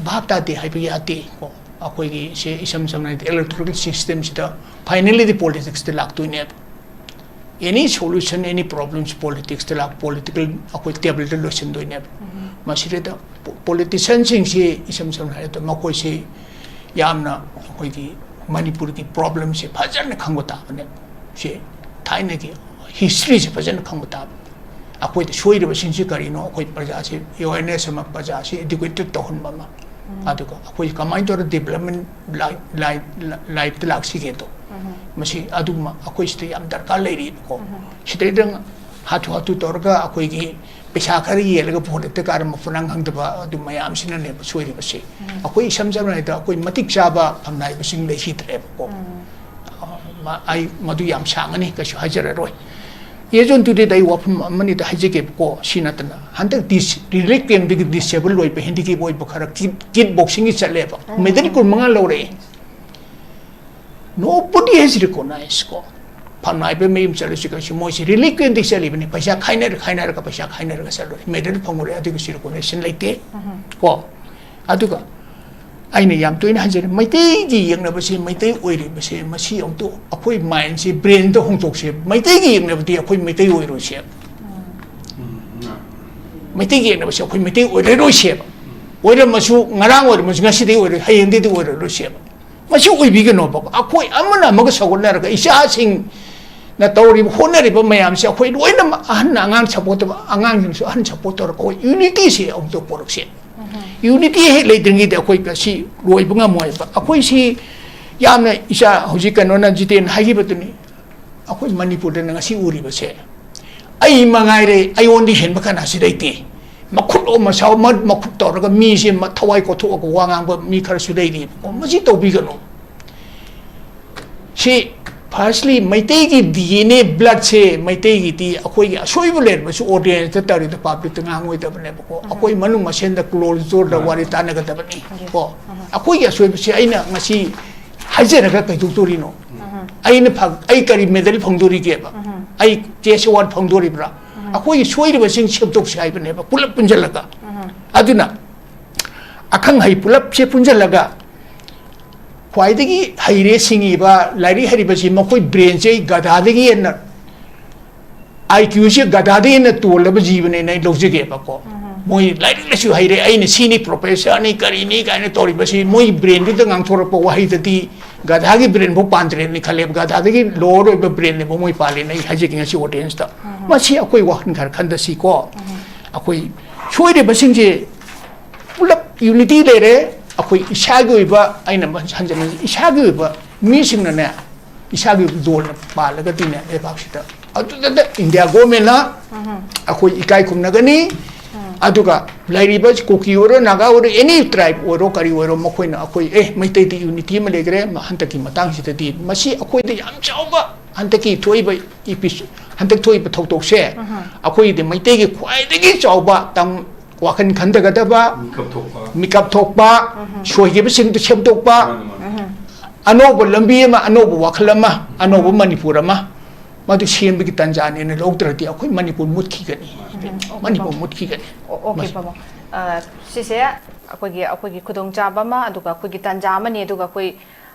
ꯚꯥꯞ ꯇꯥꯗꯦ ꯍꯥꯏꯕ ꯌꯥꯗꯦ ꯀꯣ꯫ ꯑꯩꯈꯣꯏꯒꯤ ꯁꯦ ꯏꯁꯝ ꯁꯝꯅ ꯍꯥꯏꯗꯤ electoral systemꯁꯤꯗ finally politicsꯇ ꯂꯥꯛꯇꯣꯏꯅꯦꯕ꯫ Any solution, any problems politicsꯇ ꯂꯥꯛ, political ꯑꯩꯈꯣꯏ tableꯗ ꯂꯣꯏꯁꯤꯟꯗꯣꯏꯅꯦꯕ꯫ ꯃꯁꯤꯗꯩꯗ politicianꯁꯤꯡꯁꯤ ꯏꯁꯝ ꯁꯝꯅ ꯍꯥꯏꯔꯕꯗ ꯃꯈꯣꯏꯁꯤ ꯌꯥꯝꯅ ꯑꯩꯈꯣꯏꯒꯤ ꯃꯅꯤꯄꯨꯔꯒꯤ problemꯁꯦ ꯐꯖꯅ ꯈꯪꯕ ꯇꯥꯕꯅꯦꯕ꯫ ꯁꯤ ꯊꯥꯏꯅꯒꯤ historyꯁꯦ ꯐꯖꯅ ꯈꯪꯕ ꯇꯥꯕꯅꯤ꯫ ꯑꯩꯈꯣꯏꯗ ꯁꯣꯏꯔꯤꯕꯁꯤꯡꯁꯤ ꯀꯔꯤꯅꯣ, ꯑꯩꯈꯣꯏ ꯄ꯭ꯔꯖꯥꯁꯤ awareness ꯑꯃ, ꯄ꯭ꯔꯖꯥꯁꯤ educated ꯇꯧꯍꯟꯕ ꯑꯃ, ꯑꯗꯨꯒ ꯑꯩꯈꯣꯏ ꯀꯃꯥꯏꯅ ꯇꯧꯔꯒ development life, life, lifeꯇ ꯂꯥꯛꯁꯤꯒꯦꯗꯣ꯫ ꯃꯁꯤ ꯑꯗꯨꯒꯨꯝꯕ ꯑꯩꯈꯣꯏ ꯁꯤꯗ ꯌꯥꯝ ꯗꯔꯀꯥꯔ ꯂꯩꯔꯤꯕꯀꯣ꯫ ꯁꯤꯗꯩꯗ ꯍꯥꯊꯨ ꯍꯥꯊꯨ ꯇꯧꯔꯒ ꯑꯩꯈꯣꯏꯒꯤ ꯄꯩꯁꯥ ꯈꯔ ꯌꯦꯜꯂꯒ ꯚꯣꯠ ꯍꯦꯛꯇ ꯀꯥꯔ ꯃꯐꯨꯅꯥꯡ ꯈꯪꯗꯕ ꯑꯗꯨ ꯃꯌꯥꯝꯁꯤꯅꯅꯦꯕ ꯁꯣꯏꯔꯤꯕꯁꯦ꯫ ꯑꯩꯈꯣꯏ ꯏꯁꯝ ꯁꯝꯅ ꯍꯥꯏꯔꯕꯗ ꯑꯩꯈꯣꯏ ꯃꯇꯤꯛ ꯆꯥꯕ ꯐꯝꯅꯥꯏꯕꯁꯤꯡ ꯂꯩꯈꯤꯗ꯭ꯔꯦꯕꯀꯣ꯫ ꯑ, ꯃ- ꯑꯩ ꯃꯗꯨ ꯌꯥꯝ ꯁꯥꯡꯉꯅꯤ, ꯀꯩꯁꯨ ꯍꯥꯏꯖꯔꯔꯣꯏ꯫ ꯌꯦꯖꯣꯟ ꯇꯨꯗꯦꯗ ꯑꯩ ꯋꯥꯐꯝ ꯑꯃꯅꯤꯗ ꯍꯥꯏꯖꯒꯦꯕꯀꯣ, ꯁꯤ ꯅꯠꯇꯅ ꯍꯟꯗꯛ ꯗꯤꯁ- relief campꯗꯒꯤ disable ꯑꯣꯏꯕ, handicap ꯑꯣꯏꯕ ꯈꯔ kick, kick boxingꯒꯤ ꯆꯠꯂꯦꯕ꯫ Medal ꯀꯨꯟꯃꯉꯥ ꯂꯧꯔꯛꯑꯦ꯫ Nobody has recognized ꯀꯣ꯫ ꯐꯝꯅꯥꯏꯕ ꯃꯌꯨꯝ ꯆꯠꯂꯁꯤ ꯀꯩꯁꯨ ꯃꯣꯏꯁꯤ relief camp ꯇꯒꯤ ꯆꯠꯂꯤꯕꯅꯤ꯫ ꯄꯩꯁꯥ ꯈꯥꯏꯅꯔ ꯈꯥꯏꯅꯔꯒ ꯄꯩꯁꯥ ꯈꯥꯏꯅꯔꯒ ꯆꯠꯂꯣꯏ꯫ Medal ꯐꯪꯉꯨꯔꯦ ꯑꯗꯨꯒꯤꯁꯨ recognition ꯂꯩꯇꯦ ꯀꯣ꯫ ꯑꯗꯨꯒ ꯑꯩꯅ ꯌꯥꯝ ꯇꯣꯏꯅ ꯍꯟꯖꯔꯦ, ꯃꯩꯇꯩꯒꯤ ꯌꯦꯛꯅꯕꯁꯦ, ꯃꯩꯇꯩ ꯑꯣꯏꯔꯤꯕꯁꯦ, ꯃꯁꯤ ꯑꯃꯨꯛꯇ ꯑꯩꯈꯣꯏ mindꯁꯦ, brainꯗ ꯍꯣꯡꯗꯣꯛꯁꯦ꯫ ꯃꯩꯇꯩꯒꯤ ꯌꯦꯛꯅꯕꯗꯤ ꯑꯩꯈꯣꯏ ꯃꯩꯇꯩ ꯑꯣꯏꯔꯣꯏꯁꯦ꯫ ꯃꯩꯇꯩꯒꯤ ꯌꯦꯛꯅꯕꯁꯦ ꯑꯩꯈꯣꯏ ꯃꯩꯇꯩ ꯑꯣꯏꯔꯔꯣꯏꯁꯦꯕ꯫ ꯑꯣꯏꯔꯝꯃꯁꯨ, ꯉꯔꯥꯡ ꯑꯣꯏꯔꯝꯃꯁꯨ, ꯉꯁꯤꯗꯤ ꯑꯣꯏꯔꯣꯏ, ꯍꯌꯦꯡꯗꯩꯗꯤ ꯑꯣꯏꯔꯔꯣꯏꯁꯦꯕ꯫ ꯃꯁꯤ ꯑꯣꯏꯕꯤꯒꯅꯣꯕ꯫ ꯑꯩꯈꯣꯏ ꯑꯃꯅ ꯑꯃꯒ ꯁꯧꯒꯠꯅꯔꯒ, ꯏꯆꯥꯁꯤꯡꯅ ꯇꯧꯔꯤꯕ, ꯍꯣꯠꯅꯔꯤꯕ ꯃꯌꯥꯝꯁꯦ ꯑꯩꯈꯣꯏ ꯂꯣꯏꯅꯃꯛ, ꯑꯍꯟꯅ ꯑꯉꯥꯡ support ꯇꯧꯕ, ꯑꯉꯥꯡꯁꯤꯡꯁꯨ ꯑꯍꯟ support ꯇꯧꯔꯒ, ꯑꯩꯈꯣꯏ unityꯁꯦ ꯑꯃꯨꯛꯇ ꯄꯣꯔꯛꯁꯦ꯫ Unity ꯍꯦꯛ ꯂꯩꯇ꯭ꯔꯤꯉꯩꯗ ꯑꯩꯈꯣꯏ ꯀꯁꯤ ꯂꯣꯏꯕ ꯉꯝꯃꯣꯏꯕ꯫ ꯑꯩꯈꯣꯏꯁꯤ ꯌꯥꯝꯅ, ꯏꯆꯥ ꯍꯧꯖꯤꯛ ꯀꯩꯅꯣꯅ, ꯖꯤꯇꯦꯟ ꯍꯥꯏꯈꯤꯕꯗꯨꯅꯤ, ꯑꯩꯈꯣꯏ ꯃꯅꯤꯄꯨꯔꯗꯅ ꯉꯁꯤ ꯎꯔꯤꯕꯁꯦ, ꯑꯩ ꯃꯉꯥꯏꯔꯦ, ꯑꯩꯉꯣꯟꯗꯤ ꯍꯦꯟꯕ ꯀꯅꯥꯁꯨ ꯂꯩꯇꯦ꯫ ꯃꯈꯨꯠ ꯑꯣ ꯃꯁꯥ ꯑꯣ ꯃ-, ꯃꯈꯨꯠ ꯇꯧꯔꯒ ꯃꯤꯁꯦ ꯃ-, ꯊꯋꯥꯏ ꯀꯣꯠꯊꯣꯛꯑꯒ ꯋꯥ ꯉꯥꯡꯕ ꯃꯤ ꯈꯔꯁꯨ ꯂꯩꯔꯤꯕꯀꯣ꯫ ꯃꯁꯤ ꯇꯧꯕꯤꯒꯅꯨ꯫ ꯁꯤ firstly ꯃꯩꯇꯩꯒꯤ D N A bloodꯁꯦ, ꯃꯩꯇꯩꯒꯤꯗꯤ ꯑꯩꯈꯣꯏꯒꯤ ꯑꯁꯣꯏꯕ ꯂꯩꯔꯕꯁꯨ audienceꯇ ꯇꯧꯔꯤꯗ, publicꯇ ꯉꯥꯡꯉꯣꯏꯗꯕꯅꯦꯕꯀꯣ꯫ ꯑꯩꯈꯣꯏ ꯃꯅꯨꯡ ꯃꯁꯦꯟꯗ closed doorꯗ ꯃꯥꯅꯤ, ꯋꯥꯔꯤ ꯃꯥꯅꯤ꯫ ꯇꯥꯟꯅꯒꯗꯕꯅꯤ ꯀꯣ꯫ ꯑꯩꯈꯣꯏꯒꯤ ꯑꯁꯣꯏꯕꯁꯦ ꯑꯩꯅ ꯉꯁꯤ ꯍꯥꯏꯖꯔꯒ ꯀꯩꯗꯧꯗꯣꯔꯤꯅꯣ? ꯑꯩꯅ ꯐ-, ꯑꯩ ꯀꯔꯤ medal ꯐꯪꯗꯣꯔꯤꯒꯦꯕ? ꯑꯩ cash award ꯐꯪꯗꯣꯔꯤꯕ꯭ꯔꯥ? ꯑꯩꯈꯣꯏꯒꯤ ꯁꯣꯏꯔꯤꯕꯁꯤꯡ ꯁꯦꯝꯗꯣꯛꯁꯤ ꯍꯥꯏꯕꯅꯦꯕ, ꯄꯨꯂꯞ ꯄꯨꯟꯁꯤꯜꯂꯒ꯫ ꯑꯗꯨꯅ ꯑꯈꯪ ꯑꯍꯩ ꯄꯨꯂꯞꯁꯦ ꯄꯨꯟꯁꯤꯜꯂꯒ, ꯈ꯭ꯋꯥꯏꯗꯒꯤ ꯍꯩꯔꯦ ꯁꯤꯡꯉꯤꯕ, ꯂꯥꯏꯔꯤꯛ ꯍꯩꯔꯤꯕꯁꯤ, ꯃꯈꯣꯏ brainꯁꯦ ꯑꯩ ꯒꯙꯥꯗꯒꯤ ꯍꯦꯟꯅ, IQꯁꯦ ꯒꯙꯥꯗꯒꯤ ꯍꯦꯟꯅ ꯇꯣꯜꯂꯕ ꯖꯤꯕꯅꯦꯅ ꯑꯩ ꯂꯧꯖꯒꯦꯕꯀꯣ꯫ ꯃꯣꯏ ꯂꯥꯏꯔꯤꯛ ꯂꯥꯏꯁꯨ ꯍꯩꯔꯦ, ꯑꯩꯅ ꯁꯤꯅꯤ, professorꯅꯤ, ꯀꯔꯤꯅꯤ ꯀꯥꯏꯅ ꯇꯧꯔꯤꯕꯁꯤ, ꯃꯣꯏ brainꯗꯨꯗ ꯉꯥꯡꯊꯣꯔꯛꯄ ꯋꯥꯍꯩꯗꯗꯤ ꯒꯙꯥꯒꯤ brainꯐꯥꯎ ꯄꯥꯟꯗ꯭ꯔꯦꯅ ꯈꯜꯂꯦꯕ꯫ ꯒꯙꯥꯗꯒꯤ lower ꯑꯣꯏꯕ brainꯅꯦꯕ ꯃꯣꯏ ꯄꯥꯜꯂꯦꯅ ꯑꯩ ꯍꯥꯏꯖꯒꯦ ꯉꯁꯤ audienceꯇ꯫ ꯃꯁꯤ ꯑꯩꯈꯣꯏ ꯋꯥꯈꯜ ꯈꯔ ꯈꯟꯗꯁꯤꯀꯣ꯫ ꯑꯩꯈꯣꯏ ꯁꯣꯏꯔꯤꯕꯁꯤꯡꯁꯦ ꯄꯨꯂꯞ unity ꯂꯩꯔꯦ꯫ ꯑꯩꯈꯣꯏ ꯏꯁꯥꯒꯤ ꯑꯣꯏꯕ, ꯑꯩꯅ ꯍꯟꯖꯟ ꯍꯟꯖꯟ, ꯏꯁꯥꯒꯤ ꯑꯣꯏꯕ ꯃꯤꯁꯤꯡꯅꯅꯦ, ꯏꯁꯥꯒꯤ ꯑꯣꯏꯕ ꯗꯣꯜꯅ ꯄꯥꯜꯂꯒꯗꯤꯅꯦ, ꯂꯩꯕꯥꯛꯁꯤꯗ ꯑꯗꯨꯗ India governmentꯅ ꯑꯩꯈꯣꯏ ꯏꯀꯥꯏ ꯈꯨꯝꯅꯒꯅꯤ꯫ ꯑꯗꯨꯒ ꯂꯩꯔꯤꯕ ꯀꯨꯀꯤ ꯑꯣꯏꯔꯣ, ꯅꯥꯒꯥ ꯑꯣꯏꯔꯣ, any tribe ꯑꯣꯏꯔꯣ, ꯀꯔꯤ ꯑꯣꯏꯔꯣ, ꯃꯈꯣꯏꯅ ꯑꯩꯈꯣꯏ, "ꯑꯦ, ꯃꯩꯇꯩꯗꯤ unity ꯑꯃ ꯂꯩꯈ꯭ꯔꯦ, ꯃ-, ꯍꯟꯗꯛꯀꯤ ꯃꯇꯥꯡꯁꯤꯗꯗꯤ", ꯃꯁꯤ ꯑꯩꯈꯣꯏꯗ ꯌꯥꯝ ꯆꯥꯎꯕ, ꯍꯟꯗꯛꯀꯤ ꯊꯣꯛꯏꯕ ꯏꯄꯤꯁ-, ꯍꯟꯗꯛ ꯊꯣꯛꯏꯕ ꯊꯧꯗꯣꯛꯁꯦ ꯑꯩꯈꯣꯏꯒꯤꯗꯤ ꯃꯩꯇꯩꯒꯤ ꯈ꯭ꯋꯥꯏꯗꯒꯤ ꯆꯥꯎꯕ ꯇꯝ-, ꯋꯥꯈꯜ ꯈꯟꯊꯒꯗꯕ, ꯃꯤꯀꯞ ꯊꯣꯛꯄ꯫ ꯃꯤꯀꯞ ꯊꯣꯛꯄ, ꯁꯣꯏꯈꯤꯕꯁꯤꯡꯗꯨ ꯁꯦꯝꯗꯣꯛꯄ, ꯃꯥꯅꯤ, ꯃꯥꯅꯤ꯫ ꯑꯅꯧꯕ ꯂꯝꯕꯤ ꯑꯃ, ꯑꯅꯧꯕ ꯋꯥꯈꯜ ꯑꯃ, ꯑꯅꯧꯕ ꯃꯅꯤꯄꯨꯔ ꯑꯃ, ꯃꯗꯨ ꯁꯦꯝꯕꯒꯤ ꯇꯥꯟꯖꯥꯅꯦꯅ ꯂꯧꯗ꯭ꯔꯗꯤ ꯑꯩꯈꯣꯏ ꯃꯅꯤꯄꯨꯔ ꯃꯨꯠꯈꯤꯒꯅꯤ꯫ ꯃꯅꯤꯄꯨꯔ ꯃꯨꯠꯈꯤꯒꯅꯤ꯫ ꯑꯣꯀꯦ, ꯄꯥꯕꯨꯡ꯫ ꯑ, ꯁꯤꯁꯦ ꯑꯩꯈꯣꯏꯒꯤ, ꯑꯩꯈꯣꯏꯒꯤ ꯈꯨꯗꯣꯡꯆꯥꯕ ꯑꯃ, ꯑꯗꯨꯒ ꯑꯩꯈꯣꯏꯒꯤ ꯇꯥꯟꯖꯥ ꯑꯃꯅꯤ, ꯑꯗꯨꯒ ꯑꯩꯈꯣꯏ,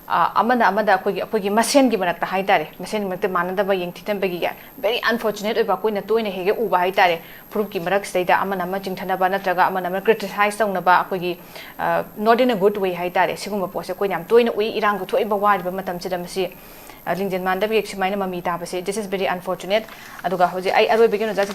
ꯑ, ꯑꯃꯅ ꯑꯃꯗ ꯑꯩꯈꯣꯏꯒꯤ, ꯑꯩꯈꯣꯏꯒꯤ ꯃꯁꯦꯟꯒꯤ ꯃꯔꯛꯇ ꯍꯥꯏꯇꯥꯔꯦ, ꯃꯁꯦꯟꯒꯤ ꯃꯔꯛꯇ ꯃꯥꯟꯅꯗꯕ ꯌꯦꯡꯊꯤꯅꯕꯒꯤ very unfortunate ꯑꯣꯏꯕ, ꯑꯩꯈꯣꯏꯅ ꯇꯣꯏꯅ ꯍꯦꯛ ꯍꯦꯛ ꯎꯕ ꯍꯥꯏꯇꯥꯔꯦ, ꯐꯨꯔꯨꯞꯀꯤ ꯃꯔꯛꯁꯤꯗꯩꯗ ꯑꯃꯅ ꯑꯃ ꯆꯤꯡꯊꯅꯕ ꯅꯠꯇ꯭ꯔꯒ ꯑꯃꯅ ꯑꯃ criticize ꯇꯧꯅꯕ, ꯑꯩꯈꯣꯏꯒꯤ, ꯑ, not in a good way ꯍꯥꯏꯇꯥꯔꯦ, ꯁꯤꯒꯨꯝꯕ ꯄꯣꯠꯁꯦ ꯑꯩꯈꯣꯏꯅ ꯌꯥꯝ ꯇꯣꯏꯅ ꯎꯏ꯫ ꯏꯔꯥꯡꯗꯣ ꯊꯣꯛꯏꯕ ꯋꯥꯔꯤꯕ ꯃꯇꯝꯁꯤꯗ ꯃꯁꯤ, ꯑ, ꯂꯤꯡꯖꯦꯜ ꯃꯥꯟꯅꯗꯕꯒꯤ ꯁꯨꯃꯥꯏꯅ ꯃꯃꯤ ꯇꯥꯕꯁꯦ, this is very unfortunate꯫ ꯑꯗꯨꯒ ꯍꯧꯖꯤꯛ ꯑꯩ ꯑꯔꯣꯏꯕꯒꯤ ꯑꯣꯏꯅ ꯑꯣꯖꯥ